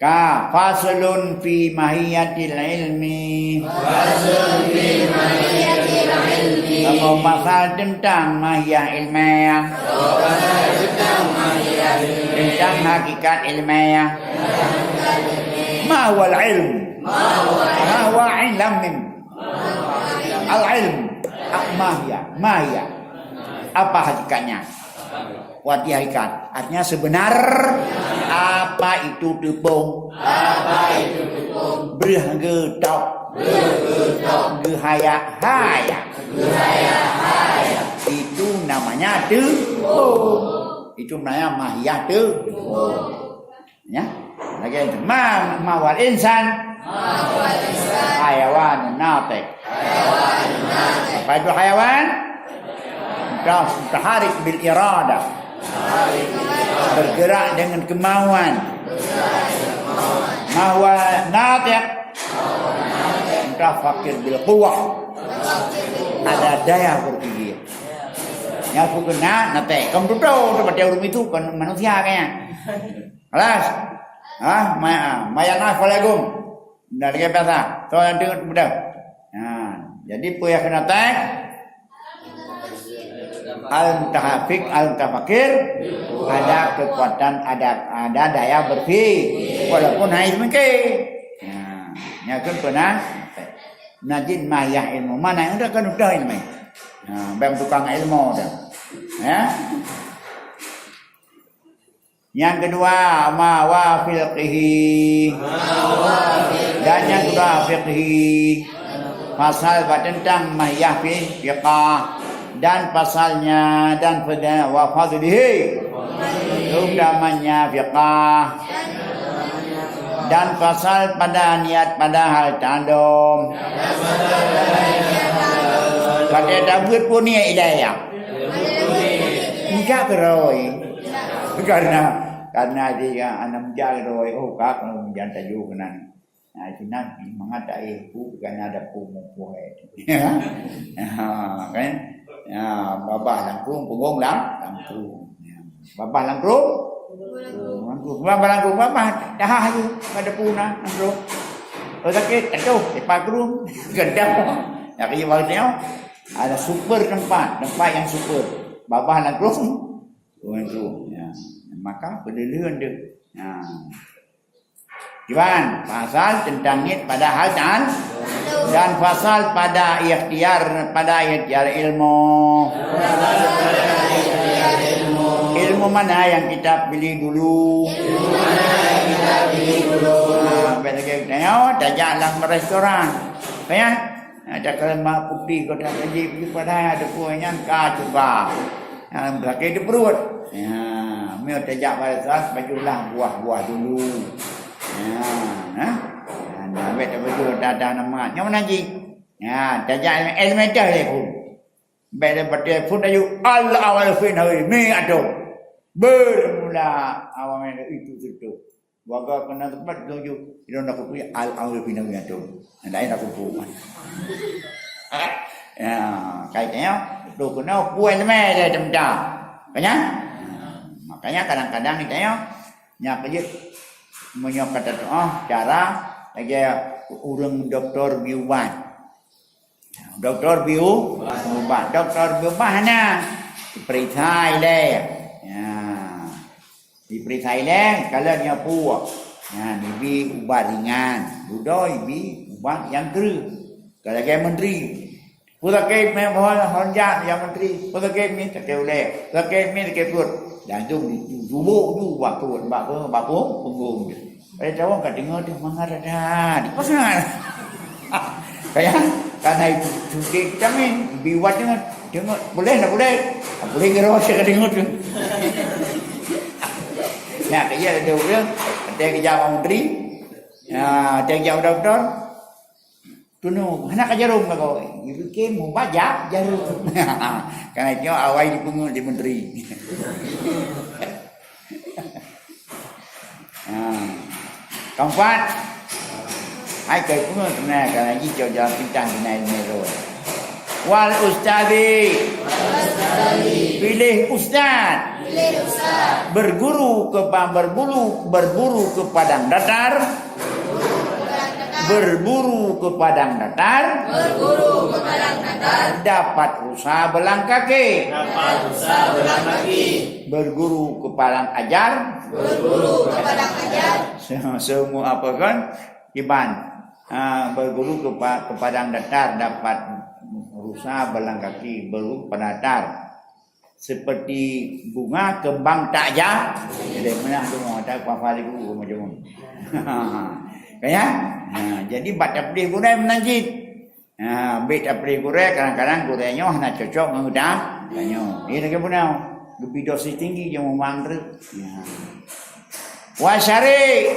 Ka, faslun fi mahiyatil ilmi. Faslun fi mahiyatil ilmi. Saboh pasal teuntang mahiyah ilmiah. Saboh pasal teuntang mahiyah ilmiah. Teuntang hakikat ilmiah. Teuntang hakikat ilmiah. Ma huwal ilm? Ma huwal ilm? Ma huwa ilm? Al ilm. Ah, mahiyah. Mahiyah. Apa hakikatnya? Wati hakikat. Artinya sebenar apa itu teupông. Apa itu teupông. Breuh geutôb. Geuhayak-hayak. Itu namanya teuhom. Itu namanya mahiah teuhom. Ya. Lagi ma, ma wal insan. Hayawan natiq. Apa itu hayawan? Muta-, mutaharik bil iradah. Bergerak dengan kemauan. Ma huwa natiq. Mutafakkir bil quwwah. Ada daya berpikir. Nyang sukena natiq. Kamu tutoe, tu pada urut itu kan manusia kayaknya. Kelas. Ha, ma-, ma yanah falagum. Dah lagi biasa. So yang dengar mudah. Ha, jadi peue nyang keuneuk teuntang? Al-mutahafik, al-mutafakir, ada kekuatan, ada, ada daya berpikir. Walaupun hanya semengke. Ha, nyan kan pernah. Najin mayah ilmu. Mana yang udah kan udah ilmu. Ha, bang tukang ilmu dah. Ya. Nyang keudua, ma wa fiqhi. Dan nyang keudua, fiqhi. Pasal bak teuntang mahiah fi-, fiqah. Dan pasalnya, dan pada wa fadlihi. Utamanya fiqah. Dan pasal pada niat padahal tandom. Pada tabut pun niat hidayah. Tidak beroi. Karena, karena dia anak muda tu, oh, kak, kalau hujan tajuk kena ni. Nah, itu nak mangat tak eh, bu, bukan ada bu mupuh eh. Ya. Ya, kan? Ya, babah langkung, punggung lang, langkung. Ya. Babah langkung, langkung. Babah langkung, babah dah ayu, ada puna langkung. Oh, sakit, aduh, lepas kurung. Gendam. Ya, kaya baru tengok. Ada super tempat, tempat yang super. Babah langkung, langkung. Ya. Maka, berdelihan tu. Ya. Iban, pasal teuntang niet padahal tan, dan pasal pada ikhtiar, pada ikhtiar ilmu. Ilmu mana yang kita pilih dulu? Nah, beda lagi, tajak lam restoran. Kan? Ada keuleumah putih kau dah jadi pergi pada ada pun yang ka cuba. Ha, sakit di perut. Ya, meu tajak barisan, bajulah buah-buah dulu. Ya, ha? Nah, ambek tabaju dah, dah nama. Nyang mana ji? Ya, tajak elemen dah leh pun. Bek daripada pun laju al awal fin hari mi atau bermula awal itu tentu. Warga kena tempat tuju. Ilong nak kutu al awal fin hari atau. Lain aku pun. Ya, kaitannya tu kena puan meh dia temda. Kan ya? Makanya kadang-kadang kita ya, nyak aja menyok kata tu, oh, cara lagi urang doktor biubat. Doktor biu, ubat. Doktor biu bah na diperiksa ilée. Ya. Diperiksa ilée, kalau nyoe puok. Ya, dibi ubat ringan. Dudoe ibi ubat nyang kreueh. Kalau lagée menteri. Peue sakét mé hon, hon jak nyang menteri. Peue sakét mé sakét ulée. Sakét mé sakét pruet. Langsung di-, di-, jubuk ju bak pruet, bak pruet, bak pruet, punggung. Pada tawong ka deungoe teuh mangat that. Di pasal. Kaya, karena itu suci vitamin, biwat deungoe, deungoe, boleh lah boleh. Boleh ngeroh saya ka deungoe tu. Nah, kaya ada orang, ada yang kerja menteri. Nah, ada yang kerja doktor. Tunong, hana ka jarum lagoe. Ibu ke mau baca jarum. Karena itu awai dipungut di menteri. Ha. Keempat, hai kai pungo kena, kena ji cok jalan pintas kena ilmu roh. Wal ustadi. Pilih ustaz. Berguru ke pa-, berbulu, berburu ke padang datar. Berburu ke padang datar. Dapat rusa belang kaki. Dapat rusa belang kaki. Berguru ke padang ajar. Berguru ke padang ajar. Se-, semua apa kan? Iban. Ha, berguru ke pa-, ke padang datar dapat rusa belang kaki, berguru ke padang datar. seperti bunga kembang tak ja-, jadi, meunah tu, tak apa-apa lagi, macam mana. Kan ya? Ha, jadi bak taplih gurèe meunan cit. Ha, bèk taplih gurèe, kadang-kadang gurèe nyoe hana cocok ngon geutanyoe. Iya lagèe bunoe. Geubri dosis tinggi jeuet mumat treuk. Ya. Wa syari'.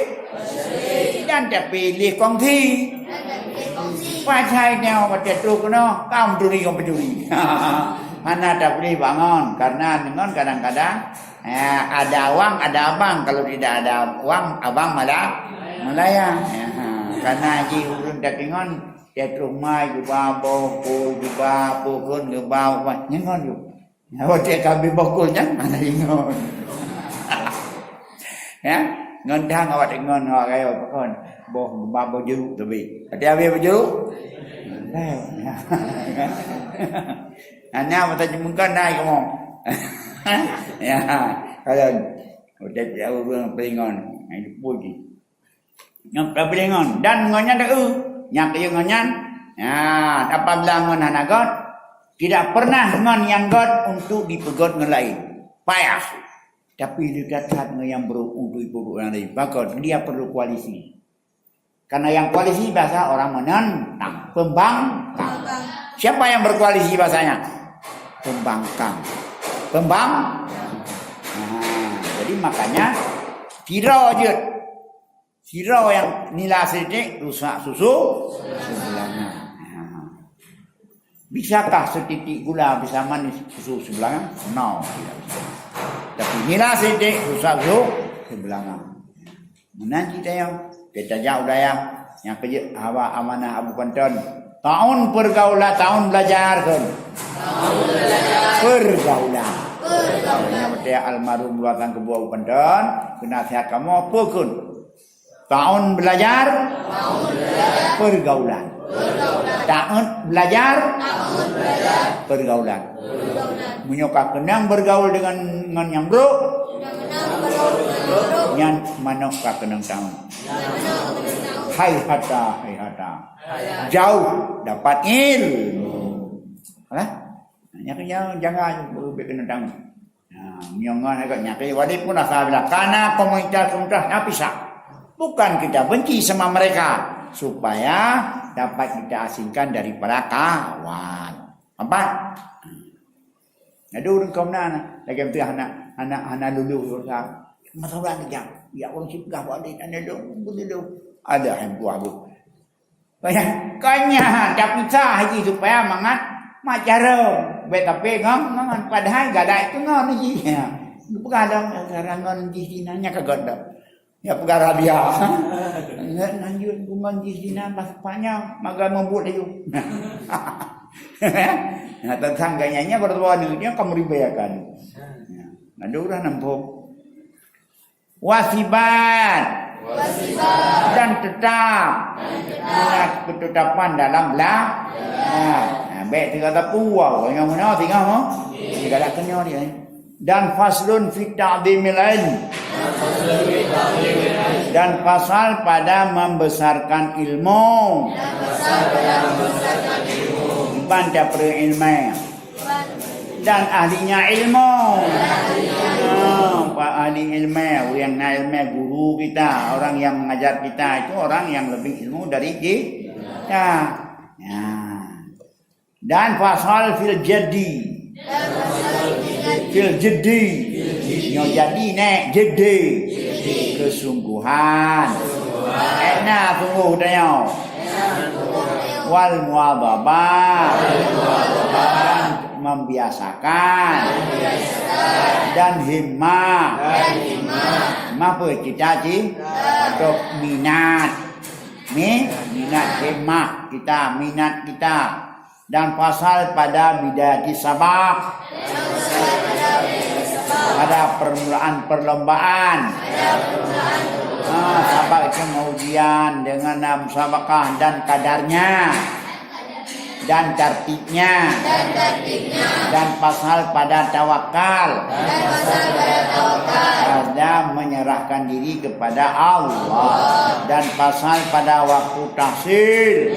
Dan tapiléh kongsi. Pasai nyoe watèe troh keunoe, kaum turi ngon pencuri. Hana tapiléh bangon, karena ngon kadang-kadang, eh, ada awang, ada abang. Kalau tidak ada awang, abang malah melayang. Ya, ha. Karena jih ureueng takingon, dia troh mai geuba boh, boh geuba, boh kon geuba, nyan ngon yue. Watèe ka abéh bokol nyan, hana ingat. Ya, ngon dang awak teuh ngon awak rayeuk pakon. Boh ba boh jeruk teubiet. Watèe abéh boh jeruk? Hana mata jeumeukan naik kamoe. Ya, kalau watèe ureueng peuingon, itu pun. Nyoe peureulèe ngon, dan ngon nyan deuh, nyang keu ngon nyan, nyan apabila ngon hana göt, tidak pernah ngon nyang göt untuk dipeugöt ngon laén. Payah. Tapi lé that-that ngon nyang brôk untuk dipeugöt ngon laén. Pakon, dia perlu koalisi. Karena yang koalisi bahasa orang menentang, pembangkang. Siapa yang berkoalisi bahasanya? Pembangkang. Pembang. Nah, jadi makanya kira jeuet. Sira nyang nila sititik rusak susu seubeulangan. Bisakah sititik gula bisa manis susu seubeulangan? No, tidak bisa. Tapi nila sititik rusak susu seubeulangan. Meunan cit tanyoe, tajak u dayah nyang keujeuet haba amanah Abu Panton. Taun pergaulan, taun belajar kan. Pergaulan. Nyang beutôi almarhum luwakan keubua Abu Panton, keu nasihat kamoe peue kheun? Taun belajar, pergaulan. Taun belajar, pergaulan. Meunyoe ka keunong bergaul dengan, ngon nyang brôk, nyan manok ka keunong taun. Hai hata, hai hata. Jauh dapat ilmu. Alah? Nyan keuh nyang jangan beubek keunong taun. Nah, meunyoe ngon agak nyaté, walaupun asa bila kana komunitas-komunitas nyan pisah. Bukan kita benci sama mereka, supaya dapat kita asingkan daripada kawan. Nampak? Ada ureueng kaum na, lagèe tu anak, anak, anak lulu, masalah ni jang. Ya, ureueng si peugah buat dia, anak lulu, lulu. Ada yang buah bu. Kanya, kanya, tapi sah haji supaya mangat mak cara. Baik tapi ngam, ngam, padahal galak itu ngam haji. Ya. Peugah dong, sekarang ngon jih Cina nya ka godok. Ya peugah rabia. Nggak lanjut ngon jih Cina pas panjang, magai mabuk laju. Nah, tentang ganyanya bertuan dia kamu ribayakan. Ya. Ada orang nampak. Wasibat. Dan tetap. Ingat ketetapan dalam bela-, ha, ha, baik tiga tapu, wow, nyang mana tiga, ha? Tiga dah kenyang dia, eh. Dan faslun fi ta'dhimil ilm. Dan pasal pada membesarkan ilmu. Ban dapur ilmu. Dan ahlinya ilmu. Ah, pa-, ahli ilmu, ureueng na ilmu, guru kita, orang yang mengajar kita itu orang yang lebih ilmu dari kita. Ya. Dan fasal fil jaddi. Fil jaddi. Nyoe jadi nèk, jaddi. Kesungguhan. Ék na sungguh tanyoe. Wal muwadhabah. Dan membiasakan. Dan himmah. Himmah apa? Cita-cita atau minat. Mi-, minat himmah kita, minat kita. Dan fasal pada bidayati sabaq. Pada permulaan perlombaan. Ah, sabaq itu ujian dengan, ah, musabaqah dan kadarnya. Dan tartibnya. Dan pasal pada tawakal. Pada menyerahkan diri kepada Allah. Dan pasal pada waktu tahsil.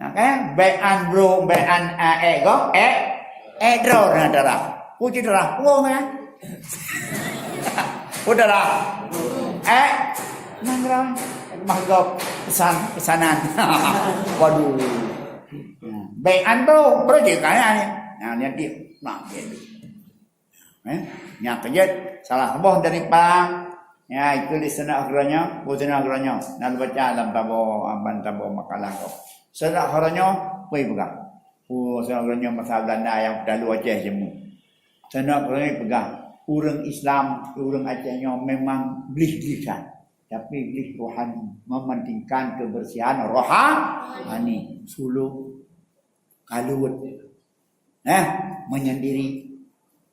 Nah, kan? Bai'an bro, bai'an, eh, eh, go, eh, eh, droe na darah. Puji darah, puang, eh. Udahlah. Eh, nanggroe. Mahgop pesan, pesanan. Waduh. Bai'an bro, bro je kaya ni. Nah, nanti mak dia. Eh, nyang keujeuet salah boh dari pang. Ya, itu di sana akhirnya, bu sana akhirnya. Nak baca dalam tabo, aban tabo makalah kau. Sana akhirnya, pui pegang. Oh, sana akhirnya masa Belanda yang talu Aceh jemu. Sana akhirnya pegang. Urang Islam, urang Aceh nyoe memang glih-glih kan. Tapi glih rohani, mementingkan kebersihan rohani. Sulu kalut. Eh, menyendiri.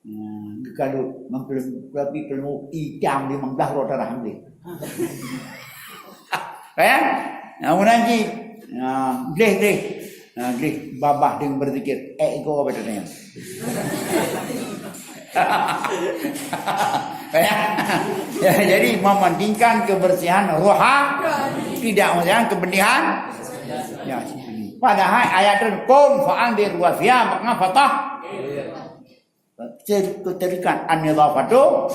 Hmm, geukalut, mengkelem-, tapi kelemu itam limong belas roh darah ambil. Eh? Nah, meunan cit. Nah, gleh, gleh. Nah, gleh babah deng berzikir. Eh, iko apa tadi? Ya. Ya, jadi mementingkan kebersihan roha, tidak mementingkan kebersihan. Ya, padahal ayat tu, "Qum fa'anzir wa thiyabaka fatah." Keutarikan an-nidhafatu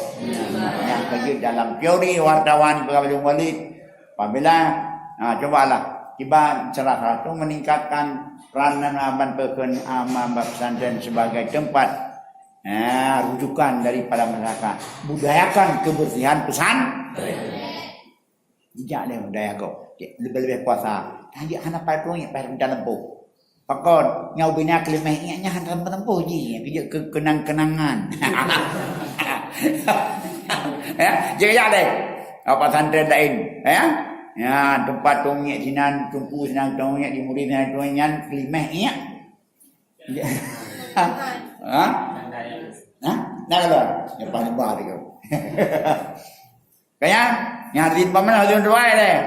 yang kerja dalam teori wartawan Ibrahim Walid. Apabila, ha, cubalah, kiban salah satu meningkatkan peran dan aman pekan aman pesantren sebagai tempat, ha, rujukan daripada masyarakat. Budayakan kebersihan pesantren. Jijak lé daya gob. Leubeh-leubeh puasa. Tajak hana paih peue, paih rencana tempuh. Pakon, nyang ubé na keuleumah nyan, nyan hana tempuh jih. Keu, keu kenang-kenangan. Ya, jijak lé. Apa pesantren lain, ya? Ya, tempat tueng ngiek sinan, teungku sinan, tueng ngiek di murit sinan, tueng nyan keuleumah nyan. Ha? Ha? Nah, kalau nyepah-nyepah tu. Kaya, nyang hadirin paman hadirin tuai deh.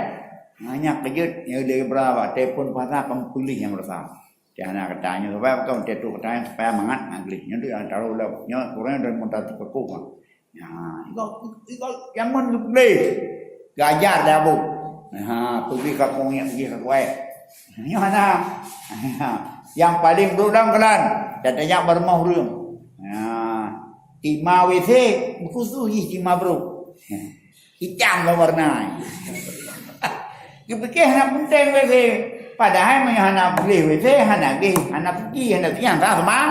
Hanya keujeuet, ya, dia berapa? Telepon pasal, kamu pilih yang berapa? Dia anak katanya, supaya kamu tetuk katanya, supaya mangat ngagli. Nyan tu yang taruh lah. Nyo, kurang dari muntah tu pekuk, ah. Ya, iko, iko, yang mana boleh? Gajar dah, Bu. Ha, pergi ke kong yang pergi ke kuai. Nyo hana. Yang paling buruk dalam kelan. Katanya bermah urang. Ha, tima W C, khusus jih tima buruk. Itam lah warna. Geupikir hana penting W C. Padahal meunyoe hana boleh W C, hana geh, hana peuki, hana siang, sah seumang.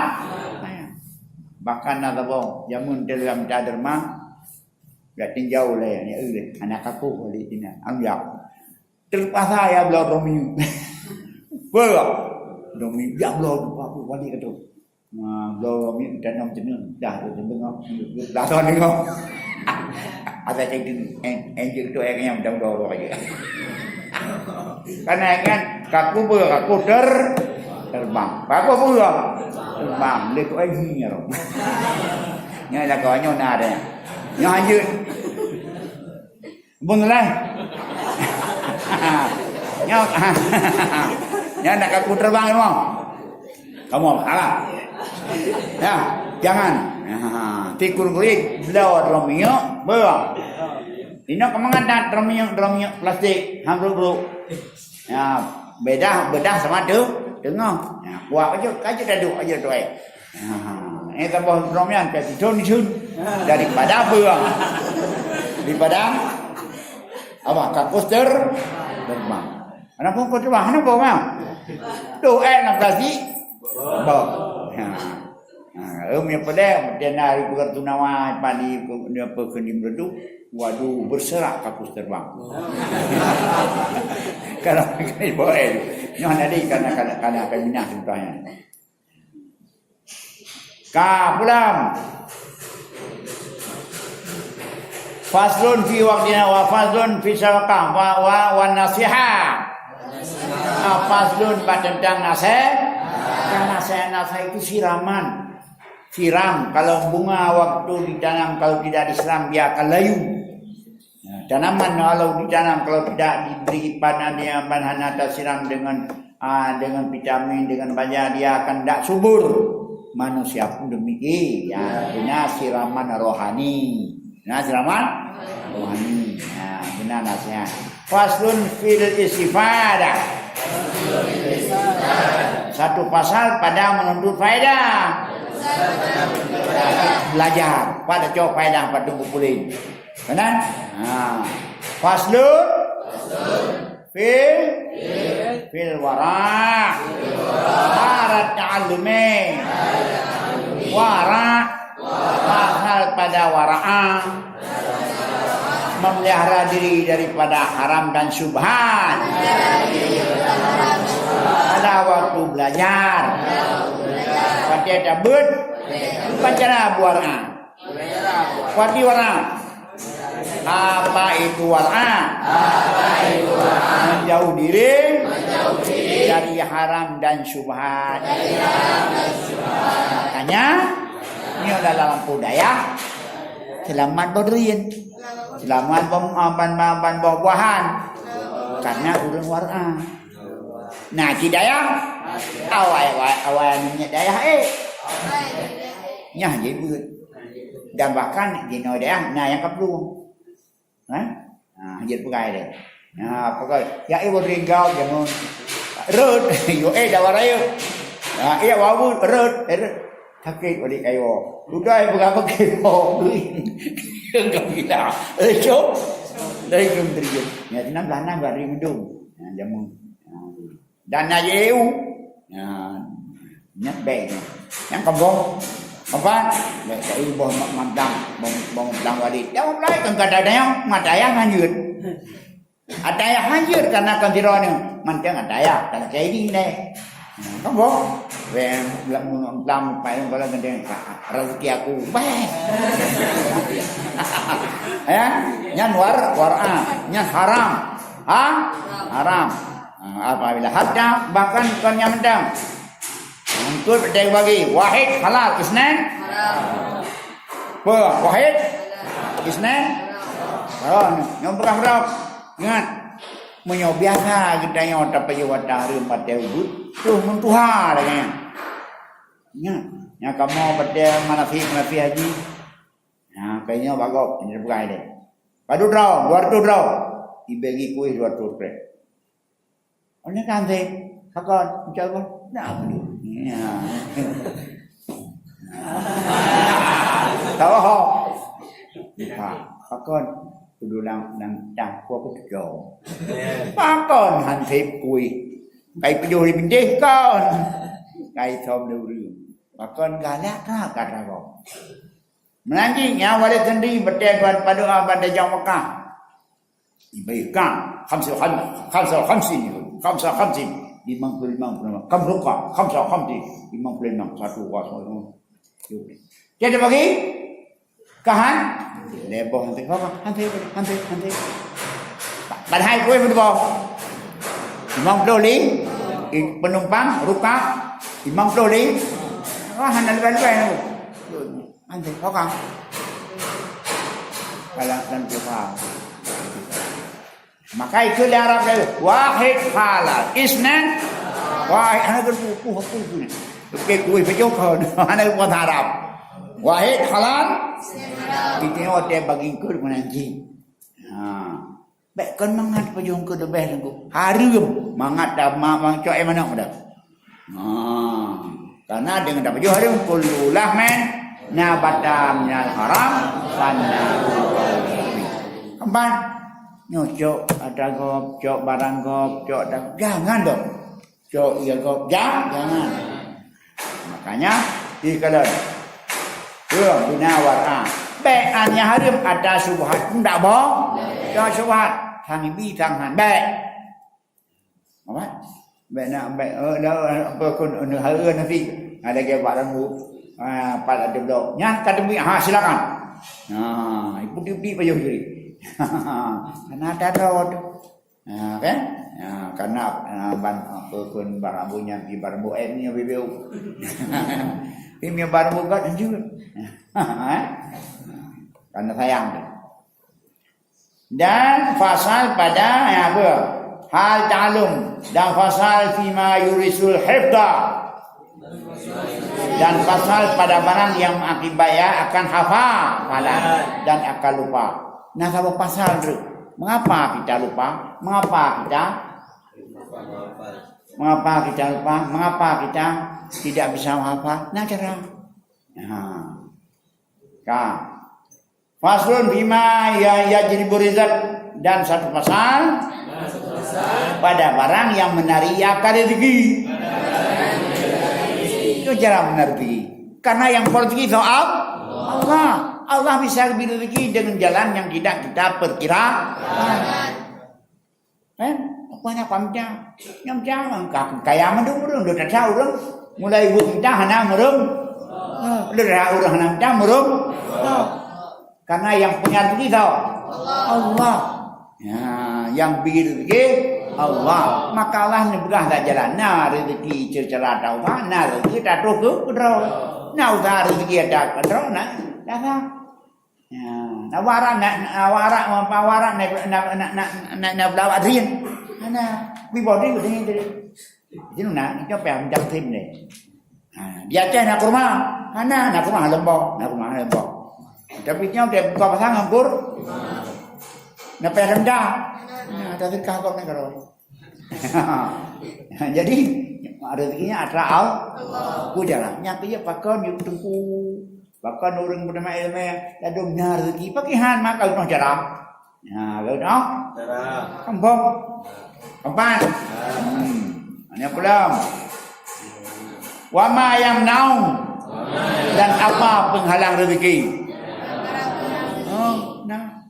Bahkan na saboh jameun dalam derma, ya tinjau lé, ya, eh, hana kaku balik tina. Am ya. Terpaksa ya bloe droe minyeuk. Betul. Droe minyeuk ya bloe balik ke tu. Ha, bloe minyeuk tanam jeuneuh, dah tu jeuneuh. Dah tu deungoe. Ada cek tu, eh, eh, jeuet tu, eh, nyang dong doro aja. Karena kan, kaku ber, kaku ter, terbang. Kaku ber, terbang. Dia tu, eh, nyi, ya. Nyo dah kawan nyo na ada. Nyo lanjut. Bun lah. Nyo, nyo nak kaku terbang semua. Kamu alah. Ya, jangan. Ha, tikus kulit, bloe droe minyeuk, beurang. Inoe keumangat that droe minyeuk, droe minyeuk plastik, han brok-brok. Ya, bedah, bedah sama tu, teungoh. Ya, kuat aja, aja daduk aja tu, eh. Ha. Eh, tambah rom nyan ka jithon-thon daripada apa? Daripada apa? Kakus ter-, terbang. Kenapa kakus terbang? Kenapa, bang? Tu, eh, nak kasih. Bah. Ha. Ha, em, yang pada, dia nak ikut tunawa, padi, apa, kena berdu. Waduh, berserak kakus terbang. Kalau boleh. Nyoh tadi karena, karena, karena minah contohnya. Ka pulang. Faslun fi waqtina wa faslun fi sadaqah wa, wa, wa nasihah. Ah, faslun bak tentang nasih-, kan nasih-, nasihah itu siraman. Siram, kalau bunga waktu ditanam, kalau tidak disiram, dia akan layu. Ya, tanaman kalau ditanam, kalau tidak diberi panen, dia hana tasiram dengan, ah, dengan vitamin, dengan banyak, dia akan tidak subur. Manusia pun demikian. Ya, guna siraman rohani. Nah, siraman rohani. Nah, guna nasihat. Faslun fil istifadah. Satu pasal pada menuntut faedah. Belajar. Pada cok faedah, pada buku lain. Benar? Ha. Faslun fil, fil wara. Barat ta'allumi. Wara. Pasal pada wara'a. Memelihara diri daripada haram dan syubhat. Pada waktu belajar. Pada tabut. Bukan cara buara. Pati wara. Apa itu wara? Menjauh diri dari haram dan syubhat. Makanya, nyoe dalam lampu dayah, selamat boh drien. Selamat bom, ban, ban, ban boh buahan. Karena ureueng wara. Nah, di dayah, awai, awai, awai minyak dayah, eh. Nyah je buet. Dan bahkan di noe dayah na nyang ka plueng. Ha? Ha, jeuet peugah deh. Ha, peugah, ya, eh, beuringgau jameun. Rot, yo, eh, dawa rayeuk. Ha, iya, wawu, rot, eh, rot. Sakét balik kayo. Udah, eh, peugah pakai po. Enggak gila. Eh, cok. Dari jam tujuh. Ya, enam belas, enam belas ribu dong. Ha, jameun. Ha. Dan na jeu. Nah, nyan bèk nyan. Nyang keuboh. Apa? Bèk keu boh ma-, mandang, boh, boh mandang wali. Dak mulai kan kata dayang, mat dayah hanjeuet. Ata dayah hanjeuet karena kan sira ni. Manteng ata dayah, kalau kayak gini deh. Nah, keuboh. Weh, lam, lam, payung kalau gendeng, rezeki aku. Bèk. Ya, nyan war, wara, nyan haram. Ha? Haram. Ha, apabila harta, bahkan kon nyang mantong. Untuk dibagi, wahid halal, isnan? Haram. Apa? Wahid? Isnan? Haram. Nyang berah-berah. Ingat. Meunyoe biasa geutanyoe tapajoh watèe hareuem watèe ubeut, troh meutuha lagèe nyan. Ingat. Nyang kamoe watèe manasik, manasik haji. Nah, kayèe nyoe bagoe, ini peugah deh. Padub droe, dua ratus droe. Ibagi kueh dua ratus krek. Oleh kan teh, pakon, insya Allah. Nah, betul. Ya. Tahu ho. Ha, pakon. Kudu nang, nang cah ko aku teuka. Pakon hansip kueh. Kai pejoh di bintih kon. Kai som le ureueng. Pakon galak ka kata ko. Meunanti nyan Walid Sendiri beutôi tuan padoa bak Dajjal Mekah. Ibaikkan khamsa kham-, khamsa khamsin, khamsa khamsin, limong puluh limong, puluh limong. Khamsa khamsin, limong puluh limong. Satu, dua, satu. Jadi bagi kahan leboh nanti apa? Nanti, nanti, nanti. Padahai kueh berapa? Limong puluh li, i-, penumpang, rukak, limong puluh li. Wah, hana lebai-lebai. Anjing, orang. Kalau dan Tuhan. Maka itu di Arab dia, wahid halal, isnan, wahid, hana berpupuh apa pun. Oke, kuih pejok kau, hana buat Arab. Wahid halal, itu yang dia bagi ke dengan anjing. Ha. Bèk kon mangat pajôh keu leubeh teungku. Hareuem mangat dah ma-, ma-, cok air manok dah. Ha. Karena deungon tapajoh hareuem, kullu lahmin nabata minal haram, fannaru aula bih. Keempat, nyoe cok atra gob, cok barang gob, cok atra, jangan dong. Cok ie gob, jangan, jangan. Makanya, ikalon. Tuh, guna warna. Bèk an nyang hareuem atra syubhat. Ndak boh? Cok syubhat. Sang ibi, sang han. Bèk. Apa? Bèk nak, bèk, eh, dah, apa, kun, eh, hareuem nasi. Ada ke bak lampu. Ah, pat ada blok. Nyan ka teumui, ha, silakan. Ha, ibu-ibu pajoh juri. Karena ada roh tu. Ha, kan? Ha, karena, ha, ban, apa, kun, barang bu nyan, di barang bu, eh, ni, bibeu. Ini barang bu kat, jujur. Ha, eh? Karena sayang tu. Dan fasal pada, ya, apa? Hal ta'allum. Dan fasal fima yurisul hifdha. Dan pasal pada barang yang mengakibat ia akan hafalan dan akan lupa. Nah, saboh pasal tu. Mengapa kita lupa? Mengapa kita, mengapa kita lupa? Mengapa kita tidak bisa menghafal? Nah, cara. Nah. Ka. Faslun fima ya-, yajlibu rizq, dan satu pasal pada barang yang menarik ia akan rezeki. Itu cara menarik rezeki. Karena yang po rezeki itu Al-, Allah. Allah bisa bri rezeki dengan jalan yang tidak kita perkirakan. Kan? Apa nak pamja? Nyam jangan ka kaya mandum ureueng, dah tasa ureueng. Mulai ureueng minta hana meureung. Ha, dah tasa ureueng hana minta meureung. Ha. Karena yang punya rezeki siapa? Allah. Ya, yang bri rezeki Allah. Maka Allah neupeugah lam jalan. Na rezeki seucara taubat, na rezeki tatrok keu keudroe. Na usaha rezeki tatrok keu keudroe, na, na sah. Ya, na warak, na, na warak, na, na, na, na, na, na, na beulawak drin. Hana, bri boh drin, drin, drin. Di sinan na, itu apa yang jam tim ni? Ha, di Aceh na kurma. Hana, na kurma lembong, na kurma lembong. Tapi nyoe dia buka pasang anggur. Na payah rendah. Nah, tak sedekah kau nak kalau. Jadi, rezekinya atra Allah. Ku jalan. Nyang keu pakon yuk teungku. Pakon ureueng bernama ilmu. Ladom na rezeki. Pakai han maka unoh cara. Nah, lalu dah. Cara. Kampung. Empat. Hmm. Hanya pulang. Wama yang naung. Dan apa penghalang rezeki? Oh, nah.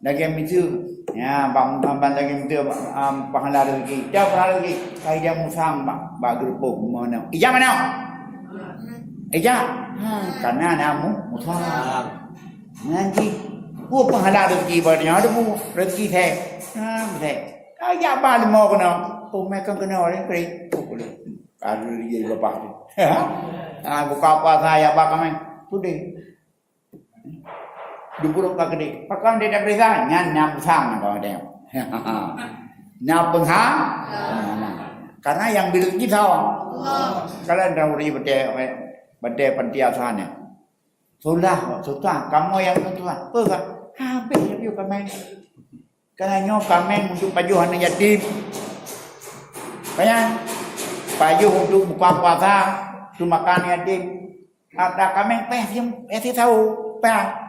Lagèe miseue. Ya, bang, bang, bang lagèe miseue, um, penghalang rezeki. Dia penghalang rezeki. Kai dia musang bak, bak geureupoh meunoe. Ija meunoe. Ija. Ha, karena na mu-, musang. Nyan jih. Peue penghalang rezeki bak nyoe, ada bu, rezeki saya. Ha, saya. Kai jak ba limo keunoe. Oh, mai kan keunoe, eh, keunoe. Oh, boleh. Ka lheueh jih leupah tu. Ha, buka puasa ya ba kami. Sudah. Dipuruk ka keudéh. Pakon dia dak peuriksa? Nyan na peusang na kawan dia. Na peusang? Karena yang bri rezeki siapa? Allah. Kalau dah uri batèe, batèe panti asuhan nyan. Sulah, susah. Kamoe nyang susah. Peue ka? Habéh laju kamoe. Karena nyoe kaméng untuk pajoh aneuk yatim. Kan? Pajoh untuk buka puasa, untuk makan yatim. Ada kaméng pèh sim, pèh sim sawo, pèh.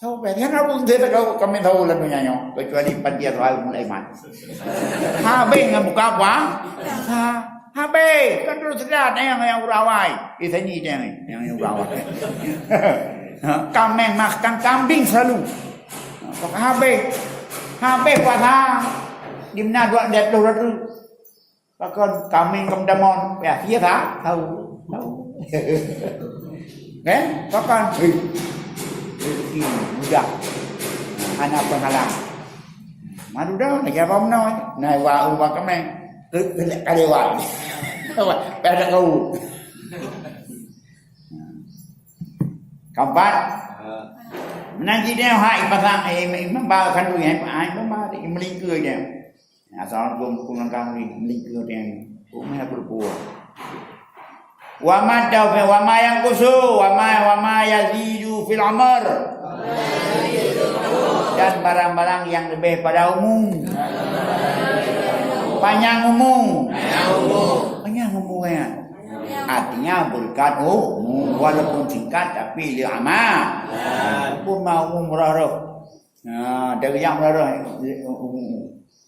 Sawo pèh. Kan aku tidak tahu kaméng sawo lam donya nyoe, kecuali panti asuhan Ummul Aiman. Habéh ngon buka puasa. Habéh. Kan terus sedat nyang, nyang ureueng awai. Eh, tanya nyang, nyang, nyang ureueng awai. Kaméng makan kambing selalu. Habéh. Habéh puasa. Di mana dua, dua puluh satu. Pakon kaméng keu meutamon. Ya, iya tak? Tahu. Tahu. Kan? Pakon. Hei. Rezeki mudah. Hana penghalang. Madu dah, lagi apa meunoe? Nah, wa, wa kaméng. Ke, ke, ka lewat. Pada kau. Keempat. Meunan jih dia hak ipasang, eh, imam ba kandung, eh, imam ba, eh, melingka dia. Assalamualaikum, pulang kami, melingka dia. Kok mana berbuah? Wa ma taufiq, wa ma yanqusu, wa ma, wa ma yazidu fil amr. Dan barang-barang yang lebih pada umum. Panjang umur. Panjang umur, ya. Artinya berkat umum, walaupun singkat tapi le amal. Pun mau umum roh-roh. Ha, dari yang roh-roh.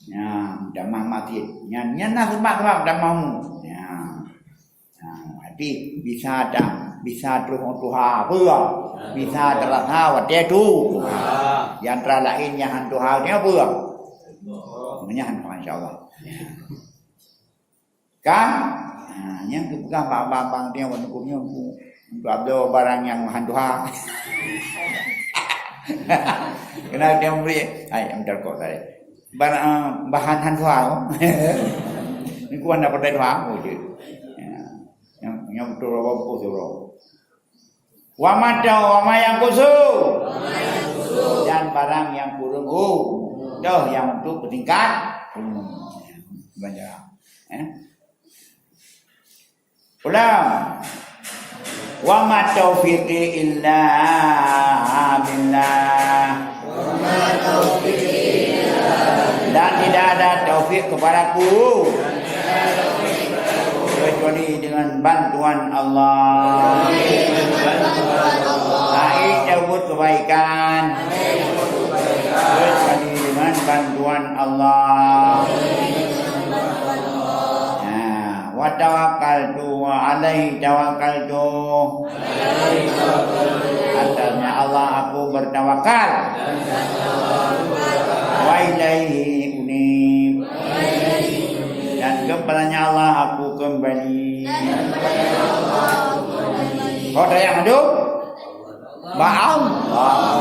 Ya, damah masjid. Nyan, nyan na sebab-sebab damah umum. Ya. Ha, jadi bisa ada, bisa terus tuha apa? Bisa terasa watèe tu. Ha. Yang antara lain yang hantu hal ni apa? Namanya hantu insya Allah. Ya. Kan? Ha, nyang geupeugah bak abang-abang teuh wan huköm nyoe untuk, untuk abloe barang nyang meuhan tuha. Keunan teuh meubri, hai, minta rukok tadi. Barang, eh, bahan han tuha. Ni kuan dapat dari tuha, oh, je. Ya. Nyang, nyang beutôi, apa, beutôi, surah. Wa ma tau, wa ma yanqusu. Dan barang nyang kureueng, oh, toh nyang untuk peutingkat. Hmm. Banyak. Eh? Ulang. Wa ma taufiqi illa billah. Dan tidak ada taufik kepadaku kecuali dengan bantuan Allah. Baik berbuat kebaikan kecuali dengan bantuan Allah. Nah, wa tawakkaltu wa alaihi tawakkaltu. Atasnya Allah aku bertawakal. Wa ilaihi unib. Dan kepadanya Allah aku kembali. Kau dah yang hidup? Ba Allah.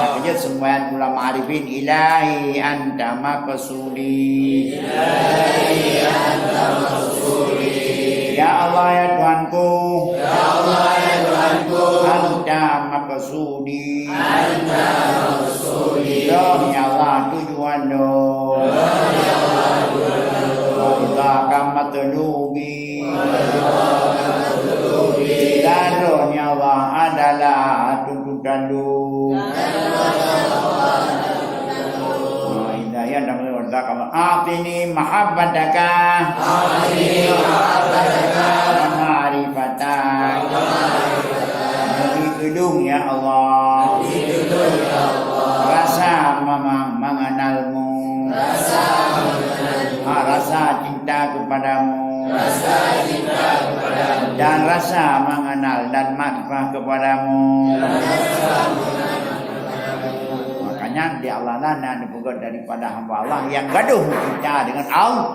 Makanya sembahyang ulama arifin, "Ilahi anta maqsudi." Ilahi anta maqsudi. Ya Allah, ya Tuhanku. Ya Allah, ya Tuhanku. Anta maqsudi. Anta maqsudi. Dong ya Allah tujuan dong. Dong ya Allah tujuan dong. Wa ridhaka matlubi. Wa ridhaka matlubi. Dan dong ya Allah adalah tuntutan dong. Nah, indah ya, dan ridhaka. A'tini mahabbataka. A'tini mahabbataka. Wa ma'rifatak. Wa ma'rifatak. Beri ulôn, ya Allah. Beri ulôn, ya Allah. Rasa memang mengenalmu. Rasa mengenalmu. Ha, rasa cinta kepadamu. Rasa cinta kepadamu. Dan rasa mengenal dan makrifat kepadamu. Dan rasa mengenal kepadamu. Makanya di Allah lah nak dipeugah daripada hamba Allah yang gaduh cinta dengan Allah.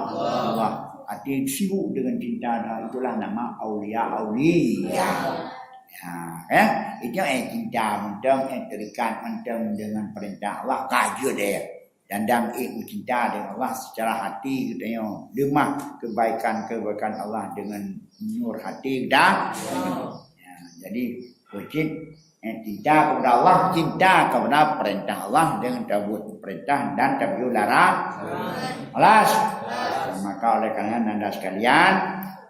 Allah. Hati sibuk dengan cinta, dan itulah nama aulia-aulia. Ya, ya. Itu eh cinta mantong, eh terikat mantong dengan perintah Allah, ka jeuet deh. Dan dang ék meucinta dengan Allah secara hati geutanyoe, leumah kebaikan-kebaikan Allah dengan nur hati geutanyoe. Ya, jadi, cit, eh, cinta kepada Allah, cinta kepada perintah Allah dengan tabuet perintah dan tapiôh larangan. Alas. Maka oleh karena anda sekalian,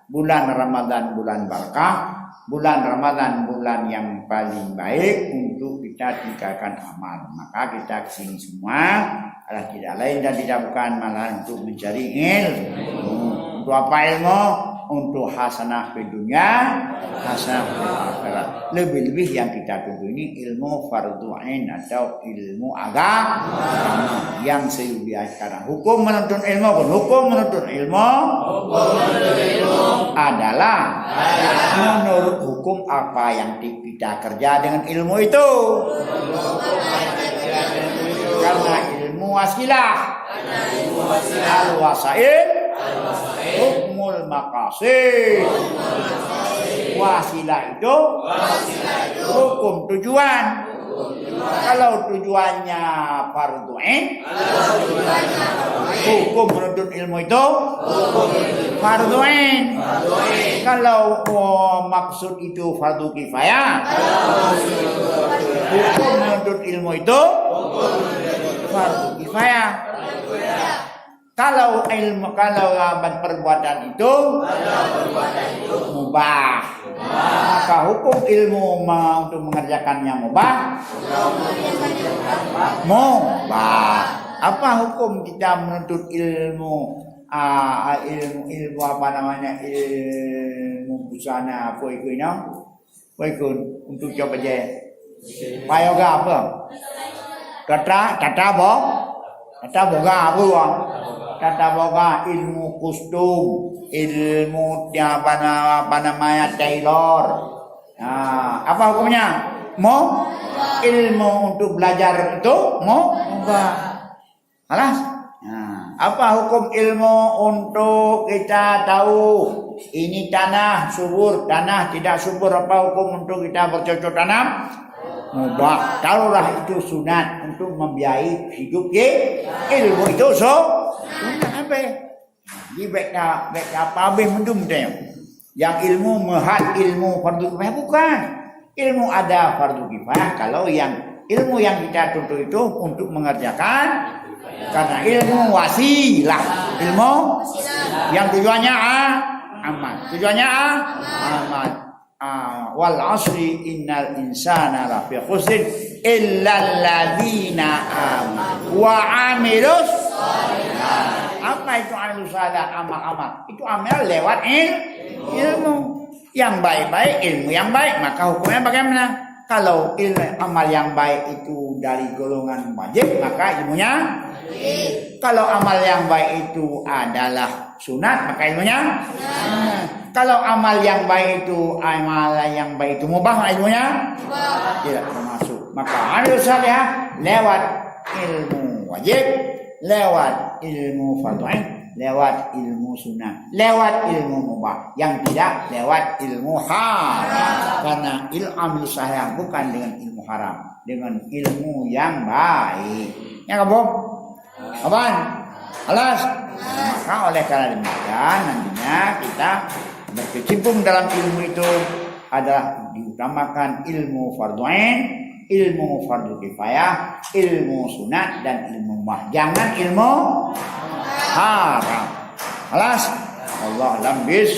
bulan Ramadan bulan barakah, bulan Ramadan bulan yang paling baik untuk kita tingkatkan amal. Maka kita kesini semua adalah tidak lain dan tidak bukan malah untuk mencari ilmu. Untuk apa ilmu? Untuk hasanah di dunia, hasanah di akhirat. Lebih-lebih yang kita tuntut ini ilmu fardu ain atau ilmu agama. Yang sekarang hukum menuntut ilmu pun, hukum menuntut ilmu adalah menurut hukum apa yang di-, kita kerja dengan ilmu itu. Karena ilmu wasilah. Al-wasail hukmul maqasid. Wasilah itu hukum tujuan. Kalau tujuannya fardu ain, hukum menuntut ilmu itu fardu ain. Kalau, oh, maksud itu fardu kifayah, hukum menuntut ilmu itu fardu kifayah. Kalau ilmu, kalau, ah, perbuatan itu mubah, maka hukum ilmu ma-, untuk mengerjakan yang mubah mubah. Apa hukum kita menuntut ilmu, ah, ilmu, ilmu apa namanya, ilmu busana, apa ikut ina? Apa ikut untuk cok bajai? Payoga apa? Tata, tata bo-, tata boga apa wang? Tata boga, ilmu kostum, ilmu apa nama, apa namanya, tailor. Ha, apa hukumnya? Mo-, ilmu untuk belajar itu mo-, mubah. Alas? Nah, apa hukum ilmu untuk kita tahu ini tanah subur, tanah tidak subur? Apa hukum untuk kita bercocok tanam? Mubah. Taruhlah itu sunat untuk membiayai hidup ye. Ilmu itu so-, sunat apa? Jadi bek ta-, bek ta apa habis mendum tanya. Yang ilmu meuhat ilmu fardu kifayah bukan. Ilmu ada fardu kifayah kalau yang ilmu yang kita tuntut itu untuk mengerjakan, karena ilmu wasilah. Ilmu yang tujuannya a-, amal. Tujuannya a-, amal. Ah, wal asri innal insana lafi khusrin illalladzina amanu wa amilus shalihat. Apa itu amilus shalihat? Amal-amal. Itu amal lewat il-, ilmu. Yang baik-baik, ilmu yang baik, maka hukumnya bagaimana? Kalau ilmu amal yang baik itu dari golongan wajib, maka ilmunya wajib. Kalau amal yang baik itu adalah sunat, maka ilmunya sunat. Kalau amal yang baik itu, amal yang baik itu mubah, maka ilmunya mubah. Tidak termasuk. Maka amil salihah lewat ilmu wajib, lewat ilmu fardu ain, lewat ilmu sunat, lewat ilmu mubah. Yang tidak lewat ilmu haram. Karena il-, amil salihah bukan dengan ilmu haram, dengan ilmu yang baik. Ya, kamu? Kapan? Alas? Maka oleh karena demikian, nantinya kita berkecimpung dalam ilmu itu adalah diutamakan ilmu fardu ain, ilmu fardu kifayah, ilmu sunat, dan ilmu mubah. Jangan ilmu haram. Alas? Allah alam bis-